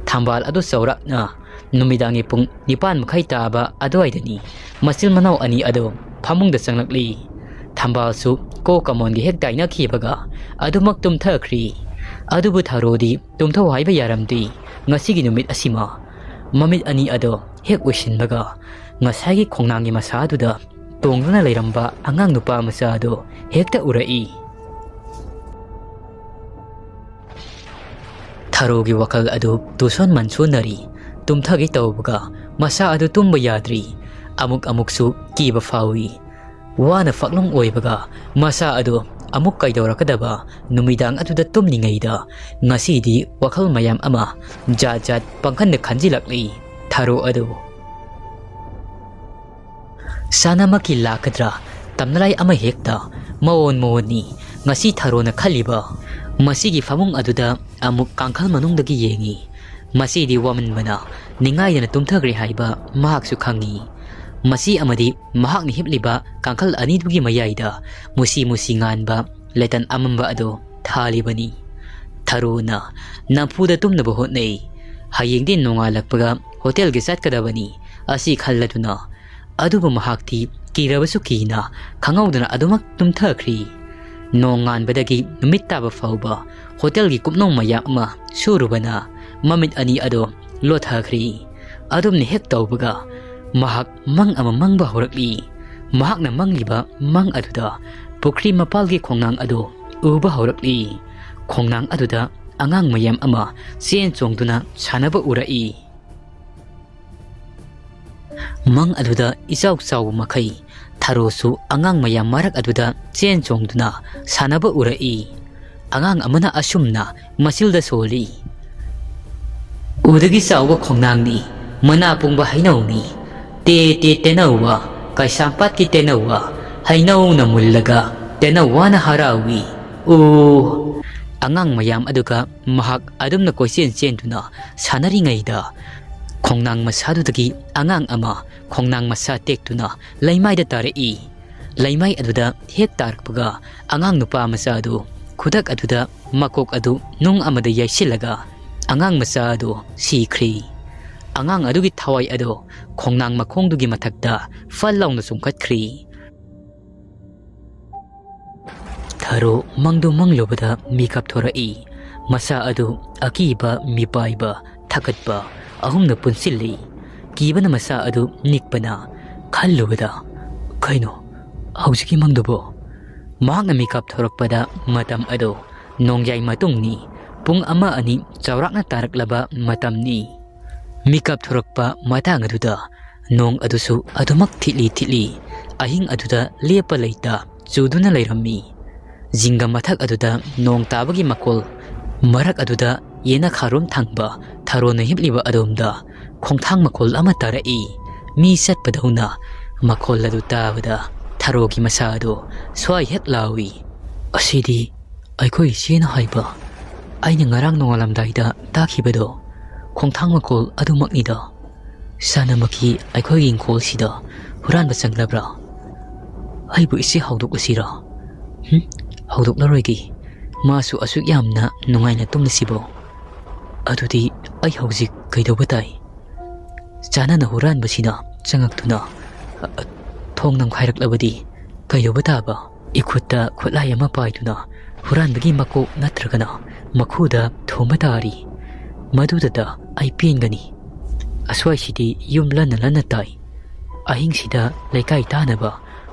ꯊꯝꯕꯥꯜ ꯑꯗꯨ ꯆꯥꯎꯔꯥꯛꯅ ꯅꯨꯃꯤꯗꯥꯡꯒꯤ ꯄꯨꯡ ꯅꯤꯄꯥꯟ ꯃꯈꯥꯏ ꯇꯥꯕ ꯑꯗꯨꯋꯥꯏꯗꯅꯤ꯫ ꯃꯆꯤꯜ ꯃꯅꯥꯎ ꯑꯅꯤ ꯑꯗꯨ ꯐꯃꯨꯡꯗ ꯆꯪꯂꯛꯂꯤ꯫ ꯊꯝꯕꯥꯜꯁꯨ ꯀꯣ ꯀꯃꯣꯟꯒ ꯍꯦꯛ ꯇꯥꯏꯅꯈꯤꯕꯒ ꯑꯗꯨꯃꯛ ꯇꯨꯝꯊꯈ꯭ꯔꯤ꯫ ꯑꯗꯨꯕꯨ ꯊꯔꯣꯗꯤ ꯇꯨꯝꯊꯧ ꯍꯥꯏꯕ ꯌꯥꯔꯝꯗꯦ꯫ ꯉꯁꯤꯒꯤ ꯅꯨꯃꯤꯠ ꯑꯁꯤꯃ ꯃꯃꯤꯠ ꯑꯅꯤ ꯑꯗꯣ ꯍꯦꯛ ꯎꯏꯁꯤꯟꯕꯒ ꯉꯁꯥꯏꯒꯤ ꯈꯣꯡꯅꯥꯡꯒꯤ ꯃꯁꯥꯗꯨꯗ ꯇꯣꯡꯗꯨꯅ ꯂꯩꯔꯝꯕ ꯑꯉꯥꯡ ꯅꯨꯄꯥ ꯃꯆꯥ ꯑꯗꯣ ꯍꯦꯛꯇ ꯎꯔꯛꯏ꯫ ꯊꯔꯣꯒꯤ ꯋꯥꯈꯜ ꯑꯗꯨ ꯇꯨꯁꯣꯟ ꯃꯟꯁꯣꯟꯅꯔꯤ꯫ ꯇꯨꯝꯊꯒꯦ ꯇꯧꯕꯒ ꯃꯁꯥ ꯑꯗꯨ ꯇꯨꯝꯕ ꯌꯥꯗ꯭ꯔꯤ꯫ ꯑꯃꯨꯛ ꯑꯃꯨꯛꯁꯨ ꯀꯤꯕ ꯐꯥꯎꯏ꯫ ꯋꯥꯅ ꯐꯛꯂꯣꯡ ꯑꯣꯏꯕꯒ ꯃꯁꯥ ꯑꯗꯨ ꯑꯃꯨꯛ ꯀꯩꯗꯧꯔꯛꯀꯗꯕ? ꯅꯨꯃꯤꯗꯥꯡ ꯑꯗꯨꯗ ꯇꯨꯝꯂꯤꯉꯩꯗ ꯉꯁꯤꯗꯤ ꯋꯥꯈꯜ ꯃꯌꯥꯝ ꯑꯃ ꯖꯥꯠ ꯖꯥꯠ ꯄꯪꯈꯟꯗ ꯈꯟꯖꯤꯜꯂꯛꯂꯤ꯫ ꯊꯔꯣ ꯑꯗꯨ ꯁꯥꯟꯅꯃꯛꯀꯤ ꯂꯥꯛꯀꯗ꯭ꯔꯥ? ꯇꯝꯅꯂꯥꯏ ꯑꯃ ꯍꯦꯛꯇ ꯃꯑꯣꯟ ꯃꯑꯣꯟꯅꯤ ꯉꯁꯤ ꯊꯔꯣꯅ ꯈꯜꯂꯤꯕ꯫ ꯃꯁꯤꯒꯤ ꯐꯃꯨꯡ ꯑꯗꯨꯗ ꯑꯃꯨꯛ ꯀꯥꯡꯈꯜ ꯃꯅꯨꯡꯗꯒꯤ ꯌꯦꯡꯉꯤ꯫ ꯃꯁꯤꯗꯤ ꯋꯥꯃꯟꯕꯅ ꯅꯤꯡꯉꯥꯏꯗꯅ ꯇꯨꯝꯊꯈ꯭ꯔꯦ ꯍꯥꯏꯕ ꯃꯍꯥꯛꯁꯨ ꯈꯪꯉꯤ꯫ ꯃꯁꯤ ꯑꯃꯗꯤ ꯃꯍꯥꯛꯅ ꯍꯤꯞꯂꯤꯕ ꯀꯥꯡꯈꯜ ꯑꯅꯤꯗꯨꯒꯤ ꯃꯌꯥꯏꯗ ꯃꯨꯁꯤ ꯃꯨꯁꯤ ꯉꯥꯟꯕ ꯂꯦꯇꯟ ꯑꯃꯝꯕ ꯑꯗꯨ ꯊꯥꯜꯂꯤꯕꯅꯤ꯫ ꯊꯔꯣꯅ ꯅꯝꯐꯨꯗ ꯇꯨꯝꯅꯕ ꯍꯣꯠꯅꯩ꯫ ꯍꯌꯦꯡꯗꯤ ꯅꯣꯡꯉꯥꯜꯂꯛꯄꯒ ꯍꯣꯇꯦꯜꯒꯤ ꯆꯠꯀꯗꯕꯅꯤ꯫ ꯑꯁꯤ ꯈꯜꯂꯗꯨꯅ ꯑꯗꯨꯕꯨ ꯃꯍꯥꯛꯇꯤ ꯀꯤꯔꯕꯁꯨ ꯀꯤꯅ ꯈꯪꯍꯧꯗꯅ ꯑꯗꯨꯃꯛ ꯇꯨꯝꯊꯈ꯭ꯔꯤ꯫ ꯅꯣꯡꯉꯥꯟꯕꯗꯒꯤ ꯅꯨꯃꯤꯠ ꯇꯥꯕ ꯐꯥꯎꯕ ꯍꯣꯇꯦꯜꯒꯤ ꯀꯨꯞꯅꯣꯝ ꯃꯌꯥꯝ ꯑꯃ ꯁꯨꯔꯨꯕꯅ ꯃꯃꯤꯠ ꯑꯅꯤ ꯑꯗꯣ ꯂꯣꯠꯊꯈ꯭ꯔꯤ꯫ ꯑꯗꯨꯝꯅ ꯍꯦꯛ ꯇꯧꯕꯒ ꯃꯍꯥꯛ ꯃꯪ ꯑꯃ ꯃꯪꯕ ꯍꯧꯔꯛꯂꯤ꯫ ꯃꯍꯥꯛꯅ ꯃꯪꯂꯤꯕ ꯃꯪ ꯑꯗꯨꯗ ꯄꯨꯈ꯭ꯔꯤ ꯃꯄꯥꯜꯒꯤ ꯈꯣꯡꯅꯥꯡ ꯑꯗꯨ ꯎꯕ ꯍꯧꯔꯛꯂꯤ꯫ ꯈꯣꯡꯅꯥꯡ ꯑꯗꯨꯗ ꯑꯉꯥꯡ ꯃꯌꯥꯝ ꯑꯃ ꯆꯦꯟ ꯆꯣꯡꯗꯨꯅ ꯁꯥꯟꯅꯕ ꯎꯔꯛꯏ꯫ ꯃꯪ ꯑꯗꯨꯗ ꯏꯆꯥꯎ ꯆꯥꯎꯕ ꯃꯈꯩ ꯊꯔꯣꯁꯨ ꯑꯉꯥꯡ ꯃꯌꯥꯝ ꯃꯔꯛ ꯑꯗꯨꯗ ꯆꯦꯟ ꯆꯣꯡꯗꯨꯅ ꯁꯥꯟꯅꯕ ꯎꯔꯛꯏ꯫ ꯑꯉꯥꯡ ꯑꯃꯅ ꯑꯁꯨꯝꯅ ꯃꯆꯤꯜꯗ ꯁꯣꯜꯂꯤ, "ꯎꯗꯒꯤ ꯆꯥꯎꯕ ꯈꯣꯡꯅꯥꯡꯅꯤ, ꯃꯅꯥ ꯄꯨꯡꯕ ꯍꯩꯅꯧꯅꯤ, ꯇꯦ ꯇꯦ ꯇꯦꯅꯧꯋꯥ, ꯀꯩꯁꯥꯝꯄꯥꯠꯀꯤ ꯇꯦꯅꯧꯋꯥ, ꯍꯩꯅꯧꯅ ꯃꯨꯜꯂꯒ ꯇꯦꯅꯧꯋꯥꯅ ꯍꯔꯥꯎꯏ꯫ ꯎ!" ꯑꯉꯥꯡ ꯃꯌꯥꯝ ꯑꯗꯨꯒ ꯃꯍꯥꯛ ꯑꯗꯨꯝꯅ ꯀꯣꯏꯆꯦꯟ ꯆꯦꯟꯗꯨꯅ ꯁꯥꯟꯅꯔꯤꯉꯩꯗ ꯈꯣꯡꯅꯥꯡ ꯃꯁꯥꯗꯨꯗꯒꯤ ꯑꯉꯥꯡ ꯑꯃ ꯈꯣꯡꯅꯥꯡ ꯃꯁꯥ ꯇꯦꯛꯇꯨꯅ ꯂꯩꯃꯥꯏꯗ ꯇꯥꯔꯛꯏ꯫ ꯂꯩꯃꯥꯏ ꯑꯗꯨꯗ ꯍꯦꯛ ꯇꯥꯔꯛꯄꯒ ꯑꯉꯥꯡ ꯅꯨꯄꯥ ꯃꯆꯥ ꯑꯗꯨ ꯈꯨꯗꯛ ꯑꯗꯨꯗ ꯃꯀꯣꯛ ꯑꯗꯨ ꯅꯨꯡ ꯑꯃꯗ ꯌꯩꯁꯤꯜꯂꯒ ꯑꯉꯥꯡ ꯃꯆꯥ ꯑꯗꯨ ꯁꯤꯈ꯭ꯔꯤ꯫ ꯑꯉꯥꯡ ꯑꯗꯨꯒꯤ ꯊꯋꯥꯏ ꯑꯗꯨ ꯈꯣꯡꯅꯥꯡ ꯃꯈꯣꯡꯗꯨꯒꯤ ꯃꯊꯛꯇ ꯐꯜ ꯂꯥꯎꯅ ꯆꯣꯡꯈꯠꯈ꯭ꯔꯤ꯫ ꯊꯔꯣ ꯃꯪꯗꯨ ꯃꯪꯂꯨꯕꯗ ꯃꯤꯀꯞ ꯊꯣꯔꯛꯏ꯫ ꯃꯁꯥ ꯑꯗꯨ ꯑꯀꯤꯕ, ꯃꯤꯄꯥꯏꯕ, ꯊꯀꯠꯄ ꯑꯍꯨꯝꯅ ꯄꯨꯟꯁꯤꯜꯂꯤ꯫ ꯀꯤꯕꯅ ꯃꯁꯥ ꯑꯗꯨ ꯅꯤꯛꯄꯅ ꯈꯜꯂꯨꯕꯗ, "ꯀꯩꯅꯣ ꯍꯧꯖꯤꯛꯀꯤ ꯃꯪꯗꯨꯕꯨ?" ꯃꯍꯥꯛꯅ ꯃꯤꯀꯞ ꯊꯣꯔꯛꯄꯗ ꯃꯇꯝ ꯑꯗꯨ ꯅꯣꯡꯌꯥꯏ ꯃꯇꯨꯡꯅꯤ꯫ ꯄꯨꯡ ꯑꯃ ꯑꯅꯤ ꯆꯥꯎꯔꯥꯛꯅ ꯇꯥꯔꯛꯂꯕ ꯃꯇꯝꯅꯤ꯫ ꯃꯤꯀꯞ ꯊꯣꯔꯛꯄ ꯃꯇꯥꯡ ꯑꯗꯨꯗ ꯅꯣꯡ ꯑꯗꯨꯁꯨ ꯑꯗꯨꯃꯛ ꯊꯤꯠꯂꯤ ꯊꯤꯠꯂꯤ, ꯑꯍꯤꯡ ꯑꯗꯨꯗ ꯂꯦꯞꯄ ꯂꯩꯇ ꯆꯨꯗꯨꯅ ꯂꯩꯔꯝꯃꯤ꯫ ꯖꯤꯡꯒ ꯃꯊꯛ ꯑꯗꯨꯗ ꯅꯣꯡ ꯇꯥꯕꯒꯤ ꯃꯈꯣꯜ, ꯃꯔꯛ ꯑꯗꯨꯗ ꯌꯦꯅꯈꯥꯔꯣꯝ ꯊꯪꯕ ꯊꯔꯣꯅ ꯍꯤꯞꯂꯤꯕ ꯑꯗꯣꯝꯗ ꯈꯣꯡꯊꯥꯡ ꯃꯈꯣꯜ ꯑꯃ ꯇꯥꯔꯛꯏ꯫ ꯃꯤ ꯆꯠꯄꯗꯧꯅ ꯃꯈꯣꯜ ꯑꯗꯨ ꯇꯥꯕꯗ ꯊꯔꯣꯒꯤ ꯃꯁꯥ ꯑꯗꯨ ꯁ꯭ꯋꯥꯏ ꯍꯦꯛ ꯂꯥꯎꯏ꯫ "ꯑꯁꯤꯗꯤ ꯑꯩꯈꯣꯏ ꯏꯆꯦꯅ ꯍꯥꯏꯕ, ꯑꯩꯅ ꯉꯔꯥꯡ ꯅꯣꯡꯉꯥꯜꯂꯝꯗꯥꯏꯗ ꯇꯥꯈꯤꯕꯗꯣ, ꯈꯣꯡꯊꯥꯡ ꯃꯈꯣꯜ ꯑꯗꯨꯃꯛꯅꯤꯗ꯫ ꯆꯥꯅꯃꯛꯀꯤ ꯑꯩꯈꯣꯏꯒꯤ ꯏꯪꯈꯣꯜꯁꯤꯗ ꯍꯨꯔꯥꯟꯕ ꯆꯪꯂꯕ꯭ꯔꯥ? ꯑꯩꯕꯨ ꯏꯆꯦ ꯍꯧꯗꯣꯛꯂꯁꯤꯔꯥ? ꯍꯨꯝ, ꯍꯧꯗꯣꯛꯂꯔꯣꯏꯒꯦ꯫ ꯃꯥꯁꯨ ꯑꯁꯨꯛ ꯌꯥꯝꯅ ꯅꯨꯡꯉꯥꯏꯅ ꯇꯨꯝꯂꯤꯁꯤꯕꯣ꯫ ꯑꯗꯨꯗꯤ ꯑꯩ ꯍꯧꯖꯤꯛ ꯀꯩꯗꯧꯕ ꯇꯥꯏ? ꯆꯥꯅꯅ ꯍꯨꯔꯥꯟꯕꯁꯤꯅ ꯆꯪꯉꯛꯇꯨꯅ, ꯑ, ꯊꯣꯡ ꯅꯝꯈꯥꯏꯔꯛꯂꯕꯗꯤ ꯀꯩꯗꯧꯕ ꯇꯥꯕ?" ꯏꯈꯨꯠꯇ ꯈꯨꯠꯂꯥꯏ ꯑꯃ ꯄꯥꯏꯗꯨꯅ ꯍꯨꯔꯥꯟꯕꯒꯤ ꯃꯀꯣꯛ ꯅꯠꯇ꯭ꯔꯒꯅ ꯃꯈꯨꯗ ꯊꯣꯝꯕ ꯇꯥꯔꯤ꯫ ꯃꯗꯨꯗꯇ ꯑꯩ ꯄꯦꯟꯒꯅꯤ꯫ ꯑꯁ꯭ꯋꯥꯏꯁꯤꯗꯤ ꯌꯨꯝ ꯂꯟꯅ ꯂꯟꯅ ꯇꯥꯏ꯫ ꯑꯍꯤꯡꯁꯤꯗ ꯂꯩꯀꯥꯏ ꯇꯥꯅꯕ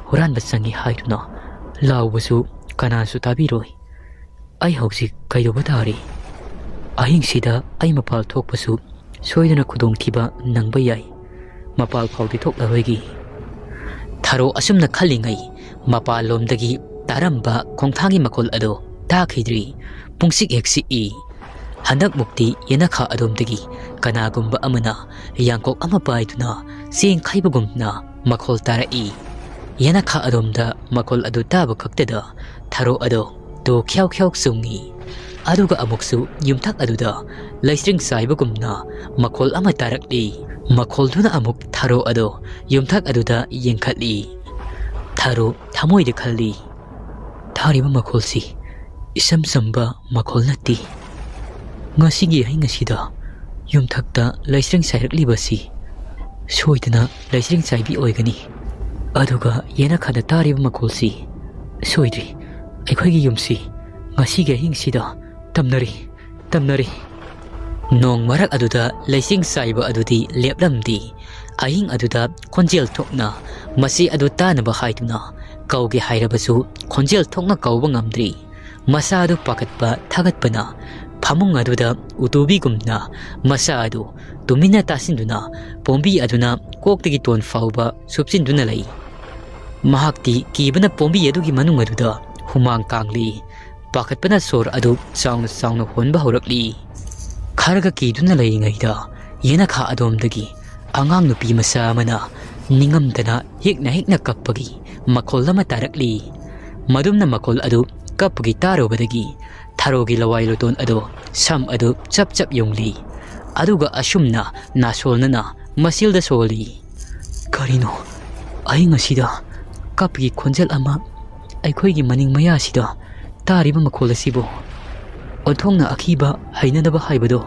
ꯍꯨꯔꯥꯟꯕ ꯆꯪꯏ ꯍꯥꯏꯗꯨꯅ ꯂꯥꯎꯕꯁꯨ ꯀꯅꯥꯁꯨ ꯇꯥꯕꯤꯔꯣꯏ꯫ ꯑꯩ ꯍꯧꯖꯤꯛ ꯀꯩꯗꯧꯕ ꯇꯥꯔꯤ? ꯑꯍꯤꯡꯁꯤꯗ ꯑꯩ ꯃꯄꯥꯜ ꯊꯣꯛꯄꯁꯨ ꯁꯣꯏꯗꯅ ꯈꯨꯗꯣꯡꯊꯤꯕ ꯅꯪꯕ ꯌꯥꯏ꯫ ꯃꯄꯥꯜ ꯐꯥꯎꯗꯤ ꯊꯣꯛꯂꯔꯣꯏꯒꯦ꯫ ꯊꯔꯣ ꯑꯁꯨꯝꯅ ꯈꯜꯂꯤꯉꯩ, ꯃꯄꯥꯜꯂꯣꯝꯗꯒꯤ ꯇꯥꯔꯝꯕ ꯈꯣꯡꯊꯥꯡꯒꯤ ꯃꯈꯣꯜ ꯑꯗꯨ ꯇꯥꯈꯤꯗ꯭ꯔꯤ꯫ ꯄꯨꯡꯁꯤꯛ ꯍꯦꯛ ꯁꯤꯛꯏ꯫ ꯍꯟꯗꯛꯃꯨꯛꯇꯤ ꯌꯦꯅꯈꯥ ꯑꯗꯣꯝꯗꯒꯤ ꯀꯅꯥꯒꯨꯝꯕ ꯑꯃꯅ ꯌꯥꯡꯀꯣꯛ ꯑꯃ ꯄꯥꯏꯗꯨꯅ ꯆꯦꯡ ꯈꯩꯕꯒꯨꯝꯅ ꯃꯈꯣꯜ ꯇꯥꯔꯛꯏ꯫ ꯌꯦꯅꯈꯥ ꯑꯗꯣꯝꯗ ꯃꯈꯣꯜ ꯑꯗꯨ ꯇꯥꯕ ꯈꯛꯇꯗ ꯊꯔꯣ ꯑꯗꯨ ꯇꯨ ꯈ꯭ꯌꯥꯎ ꯈ꯭ꯌꯥꯎ ꯆꯣꯡꯉꯤ꯫ ꯑꯗꯨꯒ ꯑꯃꯨꯛꯁꯨ ꯌꯨꯝꯊꯛ ꯑꯗꯨꯗ ꯂꯩꯆꯤꯡ ꯆꯥꯏꯕꯒꯨꯝꯅ ꯃꯈꯣꯜ ꯑꯃ ꯇꯥꯔꯛꯂꯤ꯫ ꯃꯈꯣꯜꯗꯨꯅ ꯑꯃꯨꯛ ꯊꯔꯣ ꯑꯗꯨ ꯌꯨꯝꯊꯛ ꯑꯗꯨꯗ ꯌꯦꯡꯈꯠꯂꯤ꯫ ꯊꯔꯣ ꯊꯃꯣꯏꯗ ꯈꯜꯂꯤ, "ꯇꯥꯔꯤꯕ ꯃꯈꯣꯜꯁꯤ ꯏꯆꯝ ꯆꯝꯕ ꯃꯈꯣꯜ ꯅꯠꯇꯦ꯫ ꯉꯁꯤꯒꯤ ꯑꯍꯤꯡ ꯑꯁꯤꯗ ꯌꯨꯝꯊꯛꯇ ꯂꯩꯆꯤꯡ ꯆꯥꯏꯔꯛꯂꯤꯕꯁꯤ ꯁꯣꯏꯗꯅ ꯂꯩꯆꯤꯡ ꯆꯥꯏꯕꯤ ꯑꯣꯏꯒꯅꯤ꯫ ꯑꯗꯨꯒ ꯌꯦꯅꯈꯥꯗ ꯇꯥꯔꯤꯕ ꯃꯈꯣꯜꯁꯤ ꯁꯣꯏꯗ꯭ꯔꯤ꯫ ꯑꯩꯈꯣꯏꯒꯤ ꯌꯨꯝꯁꯤ ꯉꯁꯤꯒꯤ ꯑꯍꯤꯡꯁꯤꯗ ꯇꯝꯅꯔꯤ, ꯇꯝꯅꯔꯤ꯫" ꯅꯣꯡ ꯃꯔꯛ ꯑꯗꯨꯗ ꯂꯩꯆꯤꯡ ꯆꯥꯏꯕ ꯑꯗꯨꯗꯤ ꯂꯦꯞꯂꯝꯗꯦ꯫ ꯑꯍꯤꯡ ꯑꯗꯨꯗ ꯈꯣꯟꯖꯦꯜ ꯊꯣꯛꯅ ꯃꯆꯦ ꯑꯗꯨ ꯇꯥꯅꯕ ꯍꯥꯏꯗꯨꯅ ꯀꯧꯒꯦ ꯍꯥꯏꯔꯕꯁꯨ ꯈꯣꯟꯖꯦꯜ ꯊꯣꯛꯅ ꯀꯧꯕ ꯉꯝꯗ꯭ꯔꯤ꯫ ꯃꯆꯥ ꯑꯗꯨ ꯄꯥꯈꯠꯄ ꯊꯥꯒꯠꯄꯅ ꯐꯃꯨꯡ ꯑꯗꯨꯗ ꯎꯇꯨꯕꯤꯒꯨꯝꯅ ꯃꯁꯥ ꯑꯗꯨ ꯇꯨꯃꯤꯟꯅ ꯇꯥꯁꯤꯟꯗꯨꯅ ꯄꯣꯝꯕꯤ ꯑꯗꯨꯅ ꯀꯣꯛꯇꯒꯤ ꯇꯣꯟ ꯐꯥꯎꯕ ꯁꯨꯞꯆꯤꯟꯗꯨꯅ ꯂꯩ꯫ ꯃꯍꯥꯛꯇꯤ ꯀꯤꯕꯅ ꯄꯣꯝꯕꯤ ꯑꯗꯨꯒꯤ ꯃꯅꯨꯡ ꯑꯗꯨꯗ ꯍꯨꯃꯥꯡ ꯀꯥꯡꯂꯤ꯫ ꯄꯥꯈꯠꯄꯅ ꯁꯣꯔ ꯑꯗꯨ ꯆꯥꯎꯅ ꯆꯥꯎꯅ ꯍꯣꯟꯕ ꯍꯧꯔꯛꯂꯤ꯫ ꯈꯔꯒ ꯀꯤꯗꯨꯅ ꯂꯩꯔꯤꯉꯩꯗ ꯌꯦꯅꯈꯥ ꯑꯗꯣꯝꯗꯒꯤ ꯑꯉꯥꯡ ꯅꯨꯄꯤ ꯃꯆꯥ ꯑꯃꯅ ꯅꯤꯡꯉꯝꯗꯅ ꯍꯤꯛꯅ ꯍꯤꯛꯅ ꯀꯞꯄꯒꯤ ꯃꯈꯣꯜ ꯑꯃ ꯇꯥꯔꯛꯂꯤ꯫ ꯃꯗꯨꯝꯅ ꯃꯈꯣꯜ ꯑꯗꯨ ꯀꯞꯄꯒꯤ ꯇꯥꯔꯨꯕꯗꯒꯤ ꯊꯔꯣꯒꯤ ꯂꯋꯥꯏ ꯂꯨꯇꯣꯟ ꯑꯗꯣ ꯁꯝ ꯑꯗꯨ ꯆꯞ ꯆꯞ ꯌꯨꯡꯂꯤ꯫ ꯑꯗꯨꯒ ꯑꯁꯨꯝꯅ ꯅꯥꯁꯣꯜꯅꯅ ꯃꯁꯤꯜꯗ ꯁꯣꯜꯂꯤ꯫ "ꯀꯔꯤꯅꯣ ꯑꯍꯤꯡ ꯑꯁꯤꯗ ꯀꯞꯄꯒꯤ ꯈꯣꯟꯖꯦꯜ ꯑꯃ ꯑꯩꯈꯣꯏꯒꯤ ꯃꯅꯤꯡ ꯃꯌꯥꯁꯤꯗ ꯇꯥꯔꯤꯕ ꯃꯈꯣꯜ ꯑꯁꯤꯕꯨ? ꯑꯣꯟꯊꯣꯛꯅ ꯑꯀꯤꯕ ꯍꯩꯅꯗꯕ ꯍꯥꯏꯕꯗꯣ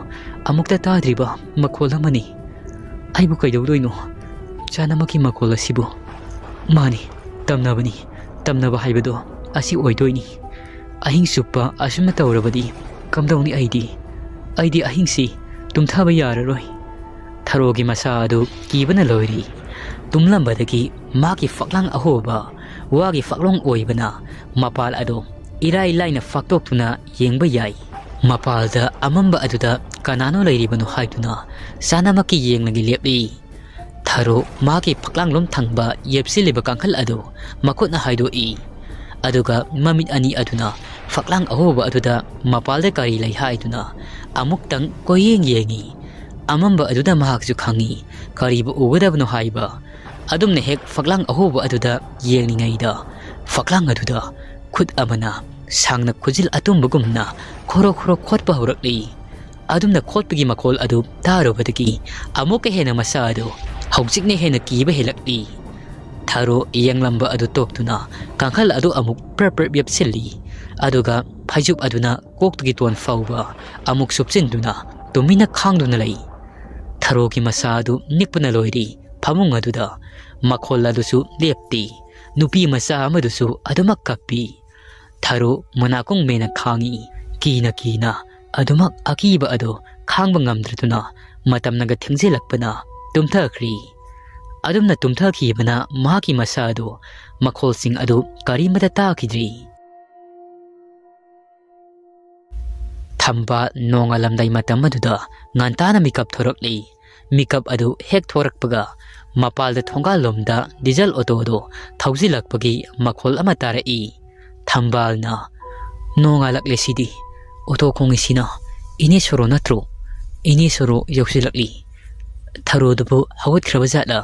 ꯑꯃꯨꯛꯇ ꯇꯥꯗ꯭ꯔꯤꯕ ꯃꯈꯣꯜ ꯑꯃꯅꯤ꯫ ꯑꯩꯕꯨ ꯀꯩꯗꯧꯗꯣꯏꯅꯣ ꯆꯥꯅꯃꯛꯀꯤ ꯃꯈꯣꯜ ꯑꯁꯤꯕꯨ? ꯃꯥꯅꯤ, ꯇꯝꯅꯕꯅꯤ, ꯇꯝꯅꯕ ꯍꯥꯏꯕꯗꯣ ꯑꯁꯤ ꯑꯣꯏꯗꯣꯏꯅꯤ꯫ ꯑꯍꯤꯡ ꯆꯨꯞꯄ ꯑꯁꯨꯝꯅ ꯇꯧꯔꯕꯗꯤ ꯀꯝꯗꯧꯅꯤ ꯑꯩꯗꯤ? ꯑꯩꯗꯤ ꯑꯍꯤꯡꯁꯤ ꯇꯨꯝꯊꯕ ꯌꯥꯔꯔꯣꯏ꯫" ꯊꯔꯣꯒꯤ ꯃꯁꯥ ꯑꯗꯨ ꯀꯤꯕꯅ ꯂꯣꯏꯔꯤ꯫ ꯇꯨꯝꯂꯝꯕꯗꯒꯤ ꯃꯥꯒꯤ ꯐꯛꯂꯥꯡ ꯑꯍꯣꯕ, ꯋꯥꯒꯤ ꯐꯛꯂꯣꯡ ꯑꯣꯏꯕꯅ ꯃꯄꯥꯜ ꯑꯗꯨ ꯏꯔꯥꯏ ꯂꯥꯏꯅ ꯐꯥꯛꯇꯣꯛꯇꯨꯅ ꯌꯦꯡꯕ ꯌꯥꯏ꯫ ꯃꯄꯥꯜꯗ ꯑꯃꯝꯕ ꯑꯗꯨꯗ ꯀꯅꯥꯅꯣ ꯂꯩꯔꯤꯕꯅꯣ ꯍꯥꯏꯗꯨꯅ ꯆꯥꯅꯃꯛꯀꯤ ꯌꯦꯡꯂꯒ ꯂꯦꯞꯂꯤ꯫ ꯊꯔꯣ ꯃꯥꯒꯤ ꯐꯛꯂꯥꯡꯂꯣꯝ ꯊꯪꯕ ꯌꯦꯞꯁꯤꯜꯂꯤꯕ ꯀꯥꯡꯈꯜ ꯑꯗꯨ ꯃꯈꯨꯠꯅ ꯍꯥꯏꯗꯣꯛꯏ꯫ ꯑꯗꯨꯒ ꯃꯃꯤꯠ ꯑꯅꯤ ꯑꯗꯨꯅ ꯐꯛꯂꯥꯡ ꯑꯍꯣꯕ ꯑꯗꯨꯗ ꯃꯄꯥꯜꯗ ꯀꯔꯤ ꯂꯩ ꯍꯥꯏꯗꯨꯅ ꯑꯃꯨꯛꯇꯪ ꯀꯣꯏꯌꯦꯡ ꯌꯦꯡꯏ꯫ ꯑꯃꯝꯕ ꯑꯗꯨꯗ ꯃꯍꯥꯛꯁꯨ ꯈꯪꯏ ꯀꯔꯤꯕꯨ ꯎꯒꯗꯕꯅꯣ ꯍꯥꯏꯕ꯫ ꯑꯗꯨꯝꯅ ꯍꯦꯛ ꯐꯛꯂꯥꯡ ꯑꯍꯣꯕ ꯑꯗꯨꯗ ꯌꯦꯡꯂꯤꯉꯩꯗ ꯐꯛꯂꯥꯡ ꯑꯗꯨꯗ ꯈꯨꯠ ꯑꯃꯅ ꯁꯥꯡꯅ ꯈꯨꯖꯤꯜ ꯑꯇꯨꯝꯕꯒꯨꯝꯅ ꯈꯣꯔꯣ ꯈꯣꯔꯣ ꯈꯣꯠꯄ ꯍꯧꯔꯛꯂꯤ꯫ ꯑꯗꯨꯝꯅ ꯈꯣꯠꯄꯒꯤ ꯃꯈꯣꯜ ꯑꯗꯨ ꯇꯥꯔꯨꯕꯗꯒꯤ ꯑꯃꯨꯛꯀ ꯍꯦꯟꯅ ꯃꯁꯥ ꯑꯗꯨ ꯍꯧꯖꯤꯛꯅ ꯍꯦꯟꯅ ꯀꯤꯕ ꯍꯦꯜꯂꯛꯂꯤ꯫ ꯊꯔꯣ ꯌꯦꯡꯂꯝꯕ ꯑꯗꯨ ꯇꯣꯛꯇꯨꯅ ꯀꯥꯡꯈꯜ ꯑꯗꯨ ꯑꯃꯨꯛ ꯄ꯭ꯔꯞ ꯄ꯭ꯔꯞ ꯌꯦꯞꯁꯤꯜꯂꯤ꯫ ꯑꯗꯨꯒ ꯐꯩꯖꯨꯞ ꯑꯗꯨꯅ ꯀꯣꯛꯇꯒꯤ ꯇꯣꯟ ꯐꯥꯎꯕ ꯑꯃꯨꯛ ꯁꯨꯞꯆꯤꯟꯗꯨꯅ ꯇꯨꯃꯤꯟꯅ ꯈꯥꯡꯗꯨꯅ ꯂꯩ꯫ ꯊꯔꯣꯒꯤ ꯃꯁꯥ ꯑꯗꯨ ꯅꯤꯛꯄꯅ ꯂꯣꯏꯔꯤ꯫ ꯐꯃꯨꯡ ꯑꯗꯨꯗ ꯃꯈꯣꯜ ꯑꯗꯨꯁꯨ ꯂꯦꯞꯇꯦ꯫ ꯅꯨꯄꯤ ꯃꯆꯥ ꯑꯃꯗꯨꯁꯨ ꯑꯗꯨꯃꯛ ꯀꯞꯄꯤ꯫ ꯊꯔꯣ ꯃꯅꯥꯀꯣꯡ ꯃꯦꯟꯅ ꯈꯥꯡꯏ꯫ ꯀꯤꯅ ꯀꯤꯅ ꯑꯗꯨꯃꯛ ꯑꯀꯤꯕ ꯑꯗꯨ ꯈꯥꯡꯕ ꯉꯝꯗ꯭ꯔꯗꯨꯅ ꯃꯇꯝꯅꯒ ꯊꯦꯡꯖꯤꯜꯂꯛꯄꯅ ꯇꯨꯝꯊꯈ꯭ꯔꯤ꯫ ꯑꯗꯨꯝꯅ ꯇꯨꯝꯊꯈꯤꯕꯅ ꯃꯍꯥꯛꯀꯤ ꯃꯁꯥ ꯑꯗꯨ ꯃꯈꯣꯜꯁꯤꯡ ꯑꯗꯨ ꯀꯔꯤꯃꯠꯇ ꯇꯥꯈꯤꯗ꯭ꯔꯤ꯫ ꯊꯝꯕꯥꯜ ꯅꯣꯡꯉꯥꯜꯂꯝꯗꯥꯏ ꯃꯇꯝ ꯑꯗꯨꯗ ꯉꯟꯇꯥꯅ ꯃꯤꯀꯞ ꯊꯣꯔꯛꯂꯤ꯫ ꯃꯤꯀꯞ ꯑꯗꯨ ꯍꯦꯛ ꯊꯣꯔꯛꯄꯒ ꯃꯄꯥꯜꯗ ꯊꯣꯡꯒꯥꯜꯂꯣꯝꯗ ꯗꯤꯖꯜ ꯑꯣꯇꯣꯗꯨ ꯊꯧꯖꯤꯜꯂꯛꯄꯒꯤ ꯃꯈꯣꯜ ꯑꯃ ꯇꯥꯔꯛꯏ꯫ ꯊꯝꯕꯥꯜꯅ, "ꯅꯣꯡꯉꯥꯜꯂꯛꯂꯦ ꯁꯤꯗꯤ꯫ ꯑꯣꯇꯣ ꯈꯣꯡꯉꯤꯁꯤꯅ ꯏꯅꯦ ꯁꯣꯔꯣ ꯅꯠꯇ꯭ꯔꯣ? ꯏꯅꯦ ꯁꯣꯔꯣ ꯌꯧꯁꯤꯜꯂꯛꯂꯤ꯫ ꯊꯔꯣꯗꯨꯕꯨ ꯍꯧꯒꯠꯈ꯭ꯔꯕ ꯖꯥꯠꯂ?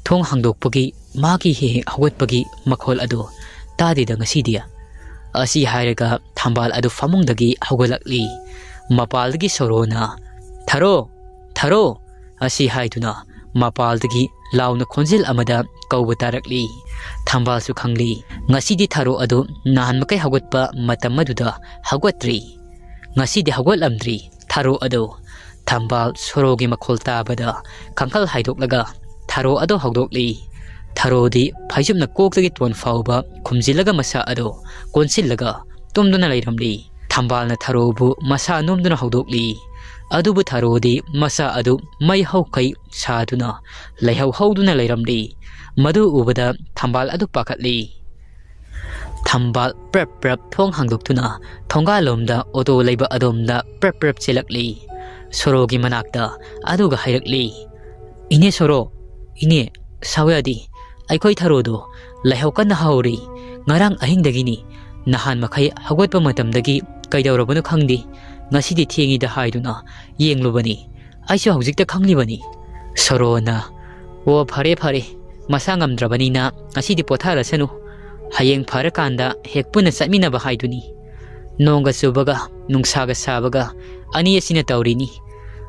ꯊꯣꯡ ꯍꯥꯡꯗꯣꯛꯄꯒꯤ ꯃꯥꯒꯤ ꯍꯦꯛ ꯍꯦꯛ ꯍꯧꯒꯠꯄꯒꯤ ꯃꯈꯣꯜ ꯑꯗꯨ ꯇꯥꯗꯦꯗ ꯉꯁꯤꯗꯤ"꯫ ꯑꯁꯤ ꯍꯥꯏꯔꯒ ꯊꯝꯕꯥꯜ ꯑꯗꯨ ꯐꯃꯨꯡꯗꯒꯤ ꯍꯧꯒꯠꯂꯛꯂꯤ꯫ ꯃꯄꯥꯜꯗꯒꯤ ꯁꯣꯔꯣꯅ, "ꯊꯔꯣ! ꯊꯔꯣ!" ꯑꯁꯤ ꯍꯥꯏꯗꯨꯅ ꯃꯄꯥꯜꯗꯒꯤ ꯂꯥꯎꯅ ꯈꯣꯟꯖꯦꯜ ꯑꯃꯗ ꯀꯧꯕ ꯇꯥꯔꯛꯂꯤ꯫ ꯊꯝꯕꯥꯜꯁꯨ ꯈꯪꯂꯤ, ꯉꯁꯤꯗꯤ ꯊꯔꯣ ꯑꯗꯨ ꯅꯍꯥꯟ ꯃꯈꯩ ꯍꯧꯒꯠꯄ ꯃꯇꯝ ꯑꯗꯨꯗ ꯍꯧꯒꯠꯇ꯭ꯔꯤ꯫ ꯉꯁꯤꯗꯤ ꯍꯧꯒꯠꯂꯝꯗ꯭ꯔꯤ ꯊꯔꯣ ꯑꯗꯨ꯫ ꯊꯝꯕꯥꯜ ꯁꯣꯔꯣꯒꯤ ꯃꯈꯣꯜ ꯇꯥꯕꯗ ꯀꯥꯡꯈꯜ ꯍꯥꯏꯗꯣꯛꯂꯒ ꯊꯔꯣ ꯑꯗꯨ ꯍꯧꯗꯣꯛꯂꯤ꯫ ꯊꯔꯣꯗꯤ ꯐꯩꯖꯨꯞꯅ ꯀꯣꯛꯇꯒꯤ ꯇꯣꯟ ꯐꯥꯎꯕ ꯈꯨꯝꯖꯤꯜꯂꯒ ꯃꯁꯥ ꯑꯗꯨ ꯀꯣꯟꯁꯤꯜꯂꯒ ꯇꯨꯝꯗꯨꯅ ꯂꯩꯔꯝꯂꯤ꯫ ꯊꯝꯕꯥꯜꯅ ꯊꯔꯣꯕꯨ ꯃꯁꯥ ꯅꯣꯝꯗꯨꯅ ꯍꯧꯗꯣꯛꯂꯤ꯫ ꯑꯗꯨꯕꯨ ꯊꯔꯣꯗꯤ ꯃꯁꯥ ꯑꯗꯨ ꯃꯩ ꯍꯧꯈꯩ ꯁꯥꯗꯨꯅ ꯂꯩꯍꯧ ꯍꯧꯗꯨꯅ ꯂꯩꯔꯝꯂꯤ꯫ ꯃꯗꯨ ꯎꯕꯗ ꯊꯝꯕꯥꯜ ꯑꯗꯨ ꯄꯥꯈꯠꯂꯤ꯫ ꯊꯝꯕꯥꯜ ꯄ꯭ꯔꯞ ꯄ꯭ꯔꯞ ꯊꯣꯡ ꯍꯥꯡꯗꯣꯛꯇꯨꯅ ꯊꯣꯡꯒꯥꯜꯂꯣꯝꯗ ꯑꯣꯇꯣ ꯂꯩꯕ ꯑꯗꯣꯝꯗ ꯄ꯭ꯔꯞ ꯄ꯭ꯔꯞ ꯆꯦꯜꯂꯛꯂꯤ꯫ ꯁꯣꯔꯣꯒꯤ ꯃꯅꯥꯛꯇ ꯑꯗꯨꯒ ꯍꯥꯏꯔꯛꯂꯤ, "ꯏꯅꯦ ꯁꯣꯔꯣ, ꯏꯅꯦ, ꯁꯥꯎ ꯌꯥꯗꯦ꯫ ꯑꯩꯈꯣꯏ ꯊꯔꯣꯗꯣ ꯂꯩꯍꯧ ꯀꯟꯅ ꯍꯧꯔꯤ꯫ ꯉꯔꯥꯡ ꯑꯍꯤꯡꯗꯒꯤꯅꯤ꯫ ꯅꯍꯥꯟ ꯃꯈꯩ ꯍꯧꯒꯠꯄ ꯃꯇꯝꯗꯒꯤ ꯀꯩꯗꯧꯔꯕꯅꯣ ꯈꯪꯗꯦ꯫ ꯉꯁꯤꯗꯤ ꯊꯦꯡꯉꯤꯗ ꯍꯥꯏꯗꯨꯅ ꯌꯦꯡꯂꯨꯕꯅꯤ꯫ ꯑꯩꯁꯨ ꯍꯧꯖꯤꯛꯇ ꯈꯪꯂꯤꯕꯅꯤ"꯫ ꯁꯣꯔꯣꯅ, "ꯑꯣ, ꯐꯔꯦ ꯐꯔꯦ, ꯃꯁꯥ ꯉꯝꯗ꯭ꯔꯕꯅꯤꯅ ꯉꯁꯤꯗꯤ ꯄꯣꯊꯥꯔꯁꯅꯨ꯫ ꯍꯌꯦꯡ ꯐꯔꯀꯥꯟꯗ ꯍꯦꯛ ꯄꯨꯟꯅ ꯆꯠꯃꯤꯟꯅꯕ ꯍꯥꯏꯗꯨꯅꯤ꯫ ꯅꯣꯡꯒ ꯆꯨꯕꯒ ꯅꯨꯡꯁꯥꯒ ꯁꯥꯕꯒ ꯑꯅꯤ ꯑꯁꯤꯅ ꯇꯧꯔꯤꯅꯤ꯫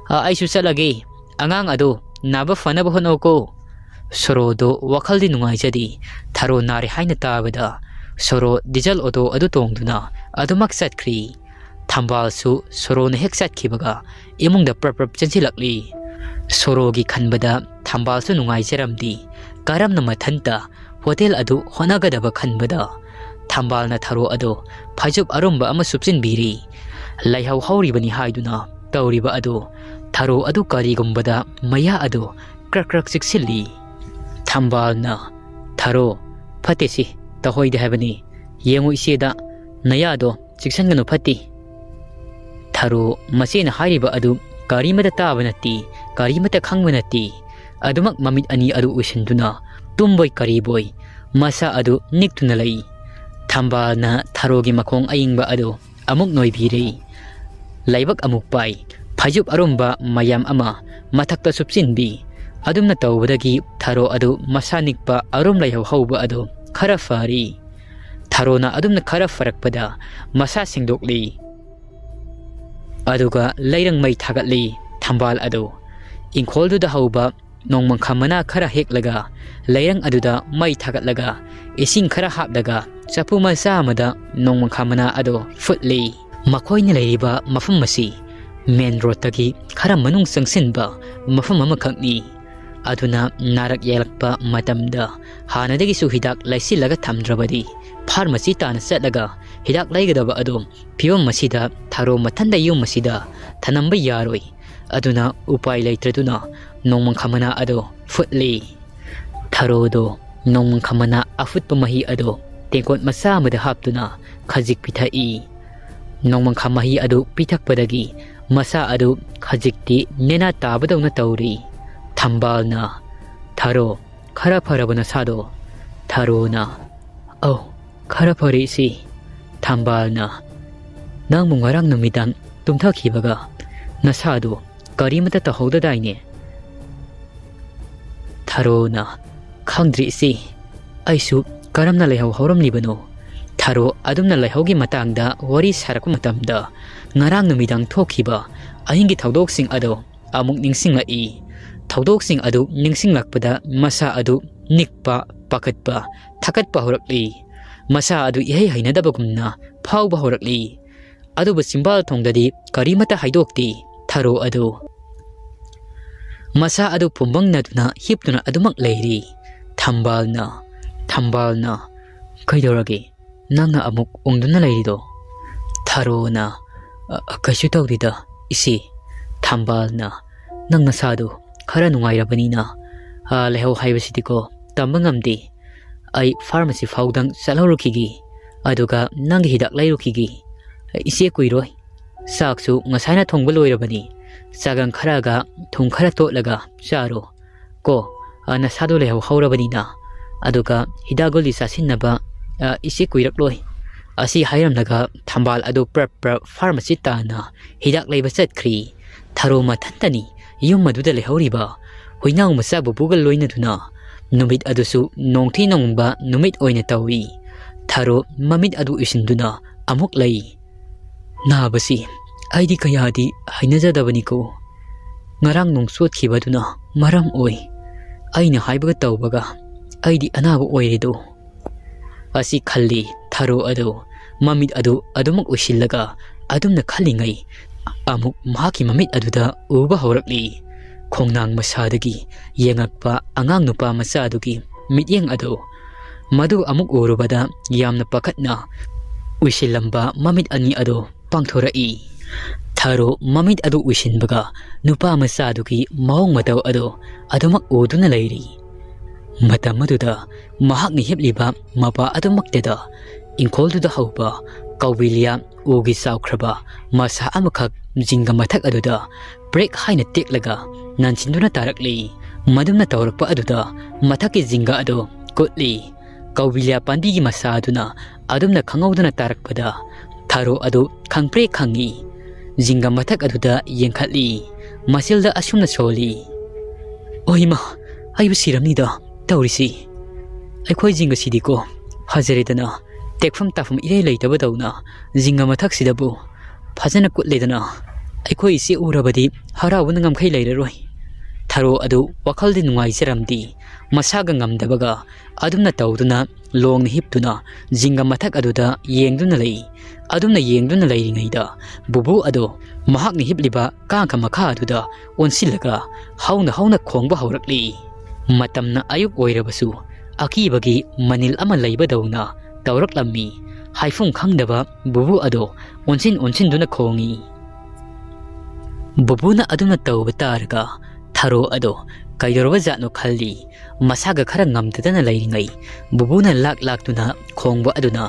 ꯑ, ꯑꯩꯁꯨ ꯆꯠꯂꯒꯦ꯫ ꯑꯉꯥꯡ ꯑꯗꯨ ꯅꯥꯕ ꯐꯅꯕ ꯍꯣꯠꯅꯧꯀꯣ"꯫ ꯁꯣꯔꯣꯗꯣ ꯋꯥꯈꯜꯗꯤ ꯅꯨꯡꯉꯥꯏꯖꯗꯦ꯫ ꯊꯔꯣ ꯅꯥꯔꯦ ꯍꯥꯏꯅ ꯇꯥꯕꯗ ꯁꯣꯔꯣ ꯗꯤꯖꯜ ꯑꯣꯇꯣ ꯑꯗꯨ ꯇꯣꯡꯗꯨꯅ ꯑꯗꯨꯃꯛ ꯆꯠꯈ꯭ꯔꯤ꯫ ꯊꯝꯕꯥꯜꯁꯨ ꯁꯣꯔꯣꯅ ꯍꯦꯛ ꯆꯠꯈꯤꯕꯒ ꯏꯃꯨꯡꯗ ꯄ꯭ꯔꯞ ꯄ꯭ꯔꯞ ꯆꯦꯟꯁꯤꯜꯂꯛꯂꯤ꯫ ꯁꯣꯔꯣꯒꯤ ꯈꯟꯕꯗ ꯊꯝꯕꯥꯜꯁꯨ ꯅꯨꯡꯉꯥꯏꯖꯔꯝꯗꯦ꯫ ꯀꯔꯝꯅ ꯃꯊꯟꯇ ꯍꯣꯇꯦꯜ ꯑꯗꯨ ꯍꯣꯠꯅꯒꯗꯕ ꯈꯟꯕꯗ ꯊꯝꯕꯥꯜꯅ ꯊꯔꯣ ꯑꯗꯨ ꯐꯩꯖꯨꯞ ꯑꯔꯨꯝꯕ ꯑꯃ ꯁꯨꯞꯆꯤꯟꯕꯤꯔꯤ꯫ ꯂꯩꯍꯧ ꯍꯧꯔꯤꯕꯅꯤ ꯍꯥꯏꯗꯨꯅ ꯇꯧꯔꯤꯕ ꯑꯗꯨ ꯊꯔꯣ ꯑꯗꯨ ꯀꯔꯤꯒꯨꯝꯕꯗ ꯃꯌꯥ ꯑꯗꯨ ꯀ꯭ꯔꯛ ꯀ꯭ꯔꯛ ꯆꯤꯛꯁꯤꯜꯂꯤ꯫ ꯊꯝꯕꯥꯜꯅ, "ꯊꯔꯣ, ꯐꯠꯇꯦ ꯁꯤ, ꯇꯧꯍꯩꯗꯦ ꯍꯥꯏꯕꯅꯤ꯫ ꯌꯦꯡꯉꯨ ꯏꯆꯦꯗ, ꯅꯌꯥꯗꯣ ꯆꯤꯛꯁꯟꯒꯅꯨ, ꯐꯠꯇꯦ"꯫ ꯊꯥꯔꯣ ꯃꯆꯦꯅ ꯍꯥꯏꯔꯤꯕ ꯑꯗꯨ ꯀꯔꯤꯃꯠꯇ ꯇꯥꯕ ꯅꯠꯇꯦ, ꯀꯔꯤꯃꯠꯇ ꯈꯪꯕ ꯅꯠꯇꯦ꯫ ꯑꯗꯨꯃꯛ ꯃꯃꯤꯠ ꯑꯅꯤ ꯑꯗꯨ ꯎꯏꯁꯤꯟꯗꯨꯅ ꯇꯨꯝꯕꯣꯏ ꯀꯔꯤꯕꯣꯏ ꯃꯁꯥ ꯑꯗꯨ ꯅꯤꯛꯇꯨꯅ ꯂꯩ꯫ ꯊꯝꯕꯥꯜꯅ ꯊꯥꯔꯣꯒꯤ ꯃꯈꯣꯡ ꯑꯏꯪꯕ ꯑꯗꯨ ꯑꯃꯨꯛ ꯅꯣꯏꯕꯤꯔꯦ꯫ ꯂꯥꯏꯕꯛ ꯑꯃꯨꯛ ꯄꯥꯏ, ꯐꯩꯖꯨꯞ ꯑꯔꯨꯝꯕ ꯃꯌꯥꯝ ꯑꯃ ꯃꯊꯛꯇ ꯁꯨꯞꯆꯤꯟꯕꯤ꯫ ꯑꯗꯨꯝꯅ ꯇꯧꯕꯗꯒꯤ ꯊꯥꯔꯣ ꯑꯗꯨ ꯃꯁꯥ ꯅꯤꯛꯄ ꯑꯔꯨꯝ ꯂꯩꯍꯧ ꯍꯧꯕ ꯑꯗꯨ ꯈꯔ ꯐꯔꯤ꯫ ꯊꯥꯔꯣꯅ ꯑꯗꯨꯝꯅ ꯈꯔ ꯐꯔꯛꯄꯗ ꯃꯁꯥ ꯁꯦꯡꯗꯣꯛꯂꯤ꯫ ꯑꯗꯨꯒ ꯂꯩꯔꯪ ꯃꯩ ꯊꯥꯒꯠꯂꯤ꯫ ꯊꯝꯕꯥꯜ ꯑꯗꯨ ꯏꯪꯈꯣꯜꯗꯨꯗ ꯍꯧꯕ ꯅꯣꯡꯃꯪꯈꯥ ꯃꯅꯥ ꯈꯔ ꯍꯦꯛꯂꯒ ꯂꯩꯔꯪ ꯑꯗꯨꯗ ꯃꯩ ꯊꯥꯒꯠꯂꯒ ꯏꯁꯤꯡ ꯈꯔ ꯍꯥꯞꯂꯒ ꯆꯐꯨ ꯃꯆꯥ ꯑꯃꯗ ꯅꯣꯡꯃꯪꯈꯥ ꯃꯅꯥ ꯑꯗꯨ ꯐꯨꯠꯂꯤ꯫ ꯃꯈꯣꯏꯅ ꯂꯩꯔꯤꯕ ꯃꯐꯝ ꯑꯁꯤ ꯃꯦꯟ ꯔꯣꯗꯇꯒꯤ ꯈꯔ ꯃꯅꯨꯡ ꯆꯪꯁꯤꯟꯕ ꯃꯐꯝ ꯑꯃꯈꯛꯅꯤ꯫ ꯑꯗꯨꯅ ꯅꯥꯔꯛ ꯌꯦꯛꯂꯛꯄ ꯃꯇꯝꯗ ꯍꯥꯟꯅꯗꯒꯤꯁꯨ ꯍꯤꯗꯥꯛ ꯂꯩꯁꯤꯜꯂꯒ ꯊꯝꯗ꯭ꯔꯕꯗꯤ ꯐꯥꯔꯃꯥꯁꯤ ꯇꯥꯅ ꯆꯠꯂꯒ ꯍꯤꯗꯥꯛ ꯂꯩꯒꯗꯕ ꯑꯗꯨ ꯐꯤꯕꯝ ꯑꯁꯤꯗ ꯊꯥꯔꯣ ꯃꯊꯟꯗ ꯌꯨꯝ ꯑꯁꯤꯗ ꯊꯅꯝꯕ ꯌꯥꯔꯣꯏ꯫ ꯑꯗꯨꯅ ꯎꯄꯥꯏ ꯂꯩꯇ꯭ꯔꯗꯨꯅ ꯅꯣꯡꯃꯪꯈꯥ ꯃꯅꯥ ꯑꯗꯨ ꯐꯨꯠꯂꯤ꯫ ꯊꯥꯔꯣꯗꯣ ꯅꯣꯡꯃꯪꯈꯥ ꯃꯅꯥ ꯑꯐꯨꯠꯄ ꯃꯍꯤ ꯑꯗꯨ ꯇꯦꯡꯀꯣꯠ ꯃꯆꯥ ꯑꯃꯗ ꯍꯥꯞꯇꯨꯅ ꯈꯖꯤꯛ ꯄꯤꯊꯛꯏ꯫ ꯅꯣꯡꯃꯪꯈꯥ ꯃꯍꯤ ꯑꯗꯨ ꯄꯤꯊꯛꯄꯗꯒꯤ ꯃꯁꯥ ꯑꯗꯨ ꯈꯖꯤꯛꯇꯤ ꯅꯦꯅꯥ ꯇꯥꯕꯗꯧꯅ ꯇꯧꯔꯤ꯫ ꯊꯝꯕꯥꯜꯅ, "ꯊꯥꯔꯣ, ꯈꯔ ꯐꯔꯕ ꯅꯁꯥꯗꯣ?" ꯊꯥꯔꯣꯅ, "ꯑꯧ, ꯈꯔ ꯐꯔꯦ ꯏꯆꯦ꯫" ꯊꯝꯕꯥꯜꯅ, "ꯅꯪꯕꯨ ꯉꯔꯥꯡ ꯅꯨꯃꯤꯗꯥꯡ ꯇꯨꯝꯊꯈꯤꯕꯒ ꯅꯁꯥꯗꯨ ꯀꯔꯤꯃꯠꯇ ꯇꯧꯍꯧꯗꯗꯥꯏꯅꯦ?" ꯊꯥꯔꯣꯅ, "ꯈꯪꯗ꯭ꯔꯤ ꯏꯆꯦ, ꯑꯩꯁꯨ ꯀꯔꯝꯅ ꯂꯩꯍꯧ ꯍꯧꯔꯝꯂꯤꯕꯅꯣ?" ꯊꯥꯔꯣ ꯑꯗꯨꯝꯅ ꯂꯩꯍꯧꯒꯤ ꯃꯇꯥꯡꯗ ꯋꯥꯔꯤ ꯁꯥꯔꯛꯄ ꯃꯇꯝꯗ ꯉꯔꯥꯡ ꯅꯨꯃꯤꯗꯥꯡ ꯊꯣꯛꯈꯤꯕ ꯑꯍꯤꯡꯒꯤ ꯊꯧꯗꯣꯛꯁꯤꯡ ꯑꯗꯣ ꯑꯃꯨꯛ ꯅꯤꯡꯁꯤꯡꯂꯛꯏ꯫ ꯊꯧꯗꯣꯛꯁꯤꯡ ꯑꯗꯨ ꯅꯤꯡꯁꯤꯡꯂꯛꯄꯗ ꯃꯁꯥ ꯑꯗꯨ ꯅꯤꯛꯄ, ꯄꯥꯈꯠꯄ, ꯊꯀꯠꯄ ꯍꯧꯔꯛꯂꯤ꯫ ꯃꯁꯥ ꯑꯗꯨ ꯏꯍꯩ ꯍꯩꯅꯗꯕꯒꯨꯝꯅ ꯐꯥꯎꯕ ꯍꯧꯔꯛꯂꯤ꯫ ꯑꯗꯨꯕꯨ ꯆꯤꯝꯕꯥꯜ ꯊꯣꯡꯗꯗꯤ ꯀꯔꯤꯃꯠꯇ ꯍꯥꯏꯗꯣꯛꯇꯦ꯫ ꯊꯥꯔꯣ ꯑꯗꯨ ꯃꯁꯥ ꯑꯗꯨ ꯄꯨꯝꯕꯪꯅꯗꯨꯅ ꯍꯤꯞꯇꯨꯅ ꯑꯗꯨꯃꯛ ꯂꯩꯔꯤ꯫ ꯊꯝꯕꯥꯜꯅ, ꯊꯝꯕꯥꯜꯅ, "ꯀꯩꯗꯧꯔꯒꯦ? ꯅꯪꯅ ꯑꯃꯨꯛ ꯎꯪꯗꯨꯅ ꯂꯩꯔꯤꯗꯣ?" ꯊꯥꯔꯣꯅ, "ꯑ, ꯀꯩꯁꯨ ꯇꯧꯗꯦꯗ, ꯏꯆꯦ꯫" ꯊꯝꯕꯥꯜꯅ, "ꯅꯪ ꯅꯁꯥꯗꯨ ꯈꯔ ꯅꯨꯡꯉꯥꯏꯔꯕꯅꯤꯅ, ꯑ, ꯂꯩꯍꯧ ꯍꯥꯏꯕꯁꯤꯗꯤꯀꯣ, ꯇꯝꯕ ꯉꯝꯗꯦ꯫ ꯑꯩ ꯐꯥꯔꯃꯥꯁꯤ ꯐꯥꯎꯗꯪ ꯆꯠꯍꯧꯔꯨꯈꯤꯒꯦ, ꯑꯗꯨꯒ ꯅꯪꯒꯤ ꯍꯤꯗꯥꯛ ꯂꯩꯔꯨꯈꯤꯒꯦ꯫ ꯏꯆꯦ ꯀꯨꯏꯔꯣꯏ꯫" ꯆꯥꯛꯁꯨ ꯉꯁꯥꯏꯅ ꯊꯣꯡꯕ ꯂꯣꯏꯔꯕꯅꯤ꯫ ꯆꯥꯒꯪ ꯈꯔꯒ ꯊꯨꯝ ꯈꯔ ꯇꯣꯠꯂꯒ ꯆꯥꯔꯣ꯫ ꯀꯣ, ꯑ, ꯅꯁꯥꯗꯣ ꯂꯩꯍꯧ ꯍꯧꯔꯕꯅꯤꯅ꯫ ꯑꯗꯨꯒ ꯍꯤꯗꯥꯛ ꯒꯨꯂꯤ ꯆꯥꯁꯤꯟꯅꯕ, ꯑ, ꯏꯆꯦ ꯀꯨꯏꯔꯛꯂꯣꯏ꯫ ꯑꯁꯤ ꯍꯥꯏꯔꯝꯂꯒ ꯊꯝꯕꯥꯜ ꯑꯗꯨ ꯄ꯭ꯔꯞ ꯄ꯭ꯔꯞ ꯐꯥꯔꯃꯥꯁꯤ ꯇꯥꯟꯅ ꯍꯤꯗꯥꯛ ꯂꯩꯕ ꯆꯠꯈ꯭ꯔꯤ꯫ ꯊꯔꯣ ꯃꯊꯟꯇꯅꯤ ꯌꯨꯝ ꯑꯗꯨꯗ ꯂꯩꯍꯧꯔꯤꯕ꯫ ꯍꯨꯏꯅꯥꯎ ꯃꯆꯥ ꯕꯨꯕꯨꯒ ꯂꯣꯏꯅꯗꯨꯅ ꯅꯨꯃꯤꯠ ꯑꯗꯨꯁꯨ ꯅꯣꯡꯊꯤ ꯅꯣꯡꯃꯪꯕ ꯅꯨꯃꯤꯠ ꯑꯣꯏꯅ ꯇꯧꯏ꯫ ꯊꯔꯣ ꯃꯃꯤꯠ ꯑꯗꯨ ꯎꯏꯁꯤꯟꯗꯨꯅ ꯑꯃꯨꯛ ꯂꯩ꯫ "ꯅꯥꯕꯁꯤ ꯑꯩꯗꯤ ꯀꯌꯥꯗꯤ ꯍꯩꯅꯖꯗꯕꯅꯤꯀꯣ꯫ ꯉꯔꯥꯡ ꯅꯣꯡ ꯆꯣꯠꯈꯤꯕꯗꯨꯅ ꯃꯔꯝ ꯑꯣꯏ꯫ ꯑꯩꯅ ꯍꯥꯏꯕꯒ ꯇꯧꯕꯒ ꯑꯩꯗꯤ ꯑꯅꯥꯕ ꯑꯣꯏꯔꯦꯗꯣ"꯫ ꯑꯁꯤ ꯈꯜꯂꯤ ꯊꯔꯣ ꯑꯗꯨ ꯃꯃꯤꯠ ꯑꯗꯨ ꯑꯗꯨꯃꯛ ꯎꯏꯁꯤꯜꯂꯒ ꯑꯗꯨꯝꯅ ꯈꯜꯂꯤꯉꯩ ꯑꯃꯨꯛ ꯃꯍꯥꯛꯀꯤ ꯃꯃꯤꯠ ꯑꯗꯨꯗ ꯎꯕ ꯍꯧꯔꯛꯂꯤ꯫ ꯈꯣꯡꯅꯥꯡ ꯃꯁꯥꯗꯒꯤ ꯌꯦꯡꯉꯛꯄ ꯑꯉꯥꯡ ꯅꯨꯄꯥ ꯃꯆꯥ ꯑꯗꯨꯒꯤ ꯃꯤꯠꯌꯦꯡ ꯑꯗꯨ꯫ ꯃꯗꯨ ꯑꯃꯨꯛ ꯎꯔꯨꯕꯗ ꯌꯥꯝꯅ ꯄꯥꯈꯠꯅ ꯎꯏꯁꯤꯜꯂꯝꯕ ꯃꯃꯤꯠ ꯑꯅꯤ ꯑꯗꯨ ꯄꯥꯡꯊꯣꯔꯛꯏ꯫ ꯊꯔꯣ ꯃꯃꯤꯠ ꯑꯗꯨ ꯎꯏꯁꯤꯟꯕꯒ ꯅꯨꯄꯥ ꯃꯆꯥ ꯑꯗꯨꯒꯤ ꯃꯑꯣꯡ ꯃꯇꯧ ꯑꯗꯨ ꯑꯗꯨꯃꯛ ꯎꯗꯨꯅ ꯂꯩꯔꯤ꯫ ꯃꯇꯝ ꯑꯗꯨꯗ ꯃꯍꯥꯛꯅ ꯍꯤꯞꯂꯤꯕ ꯃꯄꯥ ꯑꯗꯨꯃꯛꯇꯗ ꯏꯪꯈꯣꯜꯗꯨꯗ ꯍꯧꯕ ꯀꯧꯕꯤꯂꯤꯌꯥ ꯎꯒꯤ ꯆꯥꯎꯈ꯭ꯔꯕ ꯃꯁꯥ ꯑꯃꯈꯛ ꯖꯤꯡꯒ ꯃꯊꯛ ꯑꯗꯨꯗ ꯄ꯭ꯔꯦꯛ ꯍꯥꯏꯅ ꯇꯦꯛꯂꯒ ꯅꯟꯁꯤꯟꯗꯨꯅ ꯇꯥꯔꯛꯂꯤ꯫ ꯃꯗꯨꯅ ꯇꯧꯔꯛꯄ ꯑꯗꯨꯗ ꯃꯊꯛꯀꯤ ꯖꯤꯡꯒ ꯑꯗꯨ ꯀꯨꯠꯂꯤ꯫ ꯀꯧꯕꯤꯂꯤꯌꯥ ꯄꯥꯝꯕꯤꯒꯤ ꯃꯁꯥ ꯑꯗꯨꯅ ꯑꯗꯨꯝꯅ ꯈꯪꯍꯧꯗꯅ ꯇꯥꯔꯛꯄꯗ ꯊꯔꯣ ꯑꯗꯨ ꯈꯪꯄ꯭ꯔꯦꯛ ꯈꯪꯉꯤ꯫ ꯖꯤꯡꯒ ꯃꯊꯛ ꯑꯗꯨꯗ ꯌꯦꯡꯈꯠꯂꯤ꯫ ꯃꯁꯤꯜꯗ ꯑꯁꯨꯝꯅ ꯁꯣꯜꯂꯤ, "ꯑꯣ ꯏꯃꯥ, ꯑꯩꯕꯨ ꯁꯤꯔꯝꯅꯤꯗ ꯇꯧꯔꯤꯁꯤ꯫ ꯑꯩꯈꯣꯏ ꯖꯤꯡꯒꯁꯤꯗꯤꯀꯣ ꯐꯖꯔꯦꯗꯅ, ꯇꯦꯛꯐꯝ ꯇꯥꯐꯝ ꯏꯔꯩ ꯂꯩꯇꯕꯗꯧꯅ ꯖꯤꯡꯒ ꯃꯊꯛꯁꯤꯗꯕꯨ ꯐꯖꯅ ꯀꯨꯠꯂꯦꯗꯅ꯫ ꯑꯩꯈꯣꯏ ꯏꯆꯦ ꯎꯔꯕꯗꯤ ꯍꯔꯥꯎꯕꯅ ꯉꯝꯈꯩ ꯂꯩꯔꯔꯣꯏ"꯫ ꯊꯔꯣ ꯑꯗꯨ ꯋꯥꯈꯜꯗꯤ ꯅꯨꯡꯉꯥꯏꯖꯔꯝꯗꯦ꯫ ꯃꯁꯥꯒ ꯉꯝꯗꯕꯒ ꯑꯗꯨꯝꯅ ꯇꯧꯗꯨꯅ ꯂꯣꯡꯅ ꯍꯤꯞꯇꯨꯅ ꯖꯤꯡꯒ ꯃꯊꯛ ꯑꯗꯨꯗ ꯌꯦꯡꯗꯨꯅ ꯂꯩ꯫ ꯑꯗꯨꯝꯅ ꯌꯦꯡꯗꯨꯅ ꯂꯩꯔꯤꯉꯩꯗ ꯕꯨꯕꯨ ꯑꯗꯣ ꯃꯍꯥꯛꯅ ꯍꯤꯞꯂꯤꯕ ꯀꯥꯡꯈ ꯃꯈꯥ ꯑꯗꯨꯗ ꯑꯣꯟꯁꯤꯜꯂꯒ ꯍꯧꯅ ꯍꯧꯅ ꯈꯣꯡꯕ ꯍꯧꯔꯛꯂꯤ꯫ ꯃꯇꯝꯅ ꯑꯌꯨꯛ ꯑꯣꯏꯔꯕꯁꯨ ꯑꯀꯤꯕꯒꯤ ꯃꯅꯤꯜ ꯑꯃ ꯂꯩꯕꯗꯧꯅ ꯇꯧꯔꯛꯂꯝꯃꯤ꯫ ꯍꯥꯏꯐꯝ ꯈꯪꯗꯕ ꯕꯨꯕꯨ ꯑꯗꯣ ꯑꯣꯟꯁꯤꯟ ꯑꯣꯟꯁꯤꯟꯗꯨꯅ ꯈꯣꯡꯏ꯫ ꯕꯨꯕꯨꯅ ꯑꯗꯨꯝꯅ ꯇꯧꯕ ꯇꯥꯔꯒ ꯊꯔꯣ ꯑꯗꯣ ꯀꯩꯗꯧꯔꯕ ꯖꯥꯠꯅꯣ ꯈꯜꯂꯤ꯫ ꯃꯁꯥꯒ ꯈꯔ ꯉꯝꯗꯗꯅ ꯂꯩꯔꯤꯉꯩ ꯕꯨꯕꯨꯅ ꯂꯥꯛ ꯂꯥꯛꯇꯨꯅ ꯈꯣꯡꯕ ꯑꯗꯨꯅ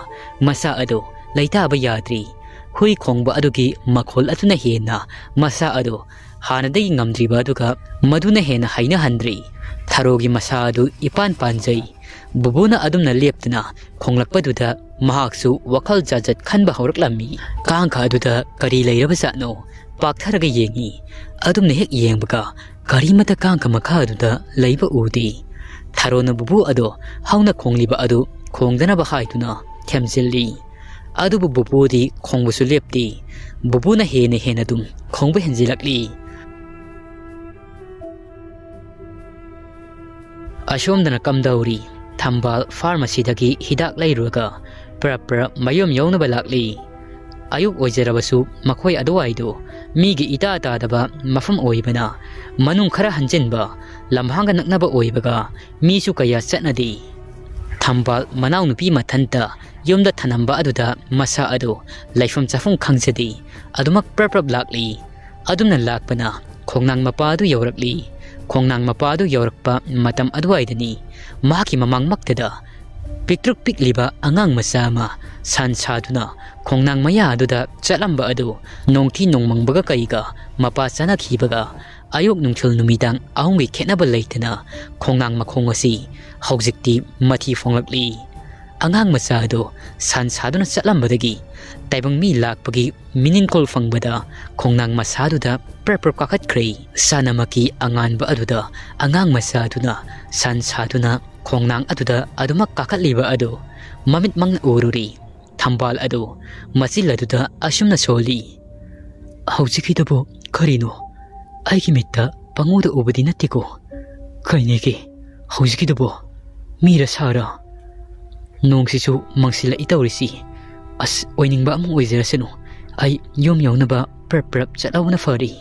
ꯃꯁꯥ ꯑꯗꯣ ꯂꯩꯇꯥꯕ ꯌꯥꯗ꯭ꯔꯤ꯫ ꯍꯨꯏ ꯈꯣꯡꯕ ꯑꯗꯨꯒꯤ ꯃꯈꯣꯜ ꯑꯗꯨꯅ ꯍꯦꯟꯅ ꯃꯁꯥ ꯑꯗꯨ ꯍꯥꯟꯅꯗꯒꯤ ꯉꯝꯗ꯭ꯔꯤꯕ ꯑꯗꯨꯒ ꯃꯗꯨꯅ ꯍꯦꯟꯅ ꯍꯩꯅꯍꯟꯗ꯭ꯔꯤ꯫ ꯊꯔꯣꯒꯤ ꯃꯁꯥ ꯑꯗꯨ ꯏꯄꯥꯟ ꯄꯥꯟꯖꯩ꯫ ꯕꯨꯕꯨꯅ ꯑꯗꯨꯝꯅ ꯂꯦꯞꯇꯅ ꯈꯣꯡꯂꯛꯄꯗꯨꯗ ꯃꯍꯥꯛꯁꯨ ꯋꯥꯈꯜ ꯖꯥꯠ ꯖꯥꯠ ꯈꯟꯕ ꯍꯧꯔꯛꯂꯝꯃꯤ꯫ ꯀꯥꯡꯈ ꯑꯗꯨꯗ ꯀꯔꯤ ꯂꯩꯔꯕꯖꯥꯠꯅꯣ? ꯄꯥꯛꯊꯔꯒ ꯌꯦꯡꯉꯤ꯫ ꯑꯗꯨꯝꯅ ꯍꯦꯛ ꯌꯦꯡꯕꯒ ꯀꯔꯤꯃꯠꯇ ꯀꯥꯡꯈ ꯃꯈꯥ ꯑꯗꯨꯗ ꯂꯩꯕ ꯎꯗꯦ꯫ ꯊꯔꯣꯅ ꯕꯨꯕꯨ ꯑꯗꯣ ꯍꯧꯅ ꯈꯣꯡꯂꯤꯕ ꯑꯗꯨ ꯈꯣꯡꯗꯅꯕ ꯍꯥꯏꯗꯨꯅ ꯊꯦꯝꯖꯤꯜꯂꯤ꯫ ꯑꯗꯨꯕꯨ ꯕꯨꯕꯨꯗꯤ ꯈꯣꯡꯕꯁꯨ ꯂꯦꯞꯇꯦ꯫ ꯕꯨꯕꯨꯅ ꯍꯦꯟꯅ ꯍꯦꯟꯅ ꯑꯗꯨꯝ ꯈꯣꯡꯕ ꯍꯦꯟꯖꯤꯜꯂꯛꯂꯤ꯫ ꯑꯁꯣꯝꯗꯅ ꯀꯝꯗꯧꯔꯤ? ꯊꯝꯕꯥꯜ ꯐꯥꯔꯃꯥꯁꯤꯗꯒꯤ ꯍꯤꯗꯥꯛ ꯂꯩꯔꯨꯔꯒ ꯄ꯭ꯔꯞ ꯄ꯭ꯔꯞ ꯃꯌꯨꯝ ꯌꯧꯅꯕ ꯂꯥꯛꯂꯤ꯫ ꯑꯌꯨꯛ ꯑꯣꯏꯖꯔꯕꯁꯨ ꯃꯈꯣꯏ ꯑꯗꯨꯋꯥꯏꯗꯨ ꯃꯤꯒꯤ ꯏꯇꯥ ꯇꯥꯗꯕ ꯃꯐꯝ ꯑꯣꯏꯕꯅ ꯃꯅꯨꯡ ꯈꯔ ꯍꯟꯖꯤꯟꯕ, ꯂꯝꯍꯥꯡꯒ ꯅꯛꯅꯕ ꯑꯣꯏꯕꯒ ꯃꯤꯁꯨ ꯀꯌꯥ ꯆꯠꯅꯗꯦ꯫ ꯊꯝꯕꯥꯜ ꯃꯅꯥꯎꯅꯨꯄꯤ ꯃꯊꯟꯇ ꯌꯨꯝꯗ ꯊꯅꯝꯕ ꯑꯗꯨꯗ ꯃꯁꯥ ꯑꯗꯨ ꯂꯩꯐꯝ ꯆꯥꯐꯝ ꯈꯪꯖꯗꯦ꯫ ꯑꯗꯨꯃꯛ ꯄ꯭ꯔꯞ ꯄ꯭ꯔꯞ ꯂꯥꯛꯂꯤ꯫ ꯑꯗꯨꯝꯅ ꯂꯥꯛꯄꯅ ꯈꯣꯡꯅꯥꯡ ꯃꯄꯥ ꯑꯗꯨ ꯌꯧꯔꯛꯂꯤ꯫ ꯈꯣꯡꯅꯥꯡ ꯃꯄꯥ ꯑꯗꯨ ꯌꯧꯔꯛꯄ ꯃꯇꯝ ꯑꯗꯨꯋꯥꯏꯗꯅꯤ ꯃꯍꯥꯛꯀꯤ ꯃꯃꯥꯡꯃꯛꯇꯗ ꯄꯤꯛꯇ꯭ꯔꯨꯛ ꯄꯤꯛꯂꯤꯕ ꯑꯉꯥꯡ ꯃꯆꯥ ꯑꯃ ꯁꯟ ꯁꯥꯗꯨꯅ ꯈꯣꯡꯅꯥꯡ ꯃꯌꯥ ꯑꯗꯨꯗ ꯆꯠꯂꯝꯕ ꯑꯗꯨ ꯅꯣꯡꯊꯤ ꯅꯣꯡꯃꯪꯕꯒ ꯀꯩꯒ ꯃꯄꯥ ꯆꯥꯅꯈꯤꯕꯒ ꯑꯌꯨꯛ ꯅꯨꯡꯊꯤꯜ ꯅꯨꯃꯤꯗꯥꯡ ꯑꯍꯨꯝꯒꯤ ꯈꯦꯠꯅꯕ ꯂꯩꯇꯅ ꯈꯣꯡꯅꯥꯡ ꯃꯈꯣꯡ ꯑꯁꯤ ꯍꯧꯖꯤꯛꯇꯤ ꯃꯊꯤ ꯐꯣꯡꯂꯛꯂꯤ꯫ ꯑꯉꯥꯡ ꯃꯆꯥ ꯑꯗꯨ ꯁꯟ ꯁꯥꯗꯨꯅ ꯆꯠꯂꯝꯕꯗꯒꯤ ꯇꯥꯏꯕꯪ ꯃꯤ ꯂꯥꯛꯄꯒꯤ ꯃꯤꯅꯤꯡꯈꯣꯜ ꯐꯪꯕꯗ ꯈꯣꯡꯅꯥꯡ ꯃꯁꯥꯗꯨꯗ ꯄ꯭ꯔꯞ ꯄ꯭ꯔꯞ ꯀꯥꯈꯠꯈ꯭ꯔꯦ꯫ ꯁꯅꯥꯃꯛꯀꯤ ꯑꯉꯥꯟꯕ ꯑꯗꯨꯗ ꯑꯉꯥꯡ ꯃꯆꯥꯗꯨꯅ ꯁꯟ ꯁꯥꯗꯨꯅ ꯈꯣꯡꯅꯥꯡ ꯑꯗꯨꯗ ꯑꯗꯨꯃꯛ ꯀꯥꯈꯠꯂꯤꯕ ꯑꯗꯨ ꯃꯃꯤꯠꯃꯛꯅ ꯎꯔꯨꯔꯤ꯫ ꯊꯝꯕꯥꯜ ꯑꯗꯨ ꯃꯆꯤꯜ ꯑꯗꯨꯗ ꯑꯁꯨꯝꯅ ꯁꯣꯜꯂꯤ, "ꯍꯧꯖꯤꯛꯀꯤꯗꯨꯕꯨ ꯀꯔꯤꯅꯣ? ꯑꯩꯒꯤ ꯃꯤꯠꯇ ꯄꯪꯎꯗ ꯎꯕꯗꯤ ꯅꯠꯇꯦꯀꯣ? ꯀꯩꯅꯤꯒꯤ ꯍꯧꯖꯤꯛꯀꯤꯗꯨꯕꯨ? ꯃꯤꯔ ꯁꯥꯔ? ꯅꯣꯡꯁꯤꯁꯨ ꯃꯪꯁꯤꯜꯂꯛꯏ ꯇꯧꯔꯤꯁꯤ꯫ ꯑꯁ, ꯑꯣꯏꯅꯤꯡꯕ ꯑꯃ ꯑꯣꯏꯖꯔꯁꯅꯨ꯫ ꯑꯩ ꯌꯨꯝ ꯌꯧꯅꯕ ꯄ꯭ꯔꯞ ꯄ꯭ꯔꯞ ꯆꯠꯍꯧꯕꯅ ꯐꯔꯤ"꯫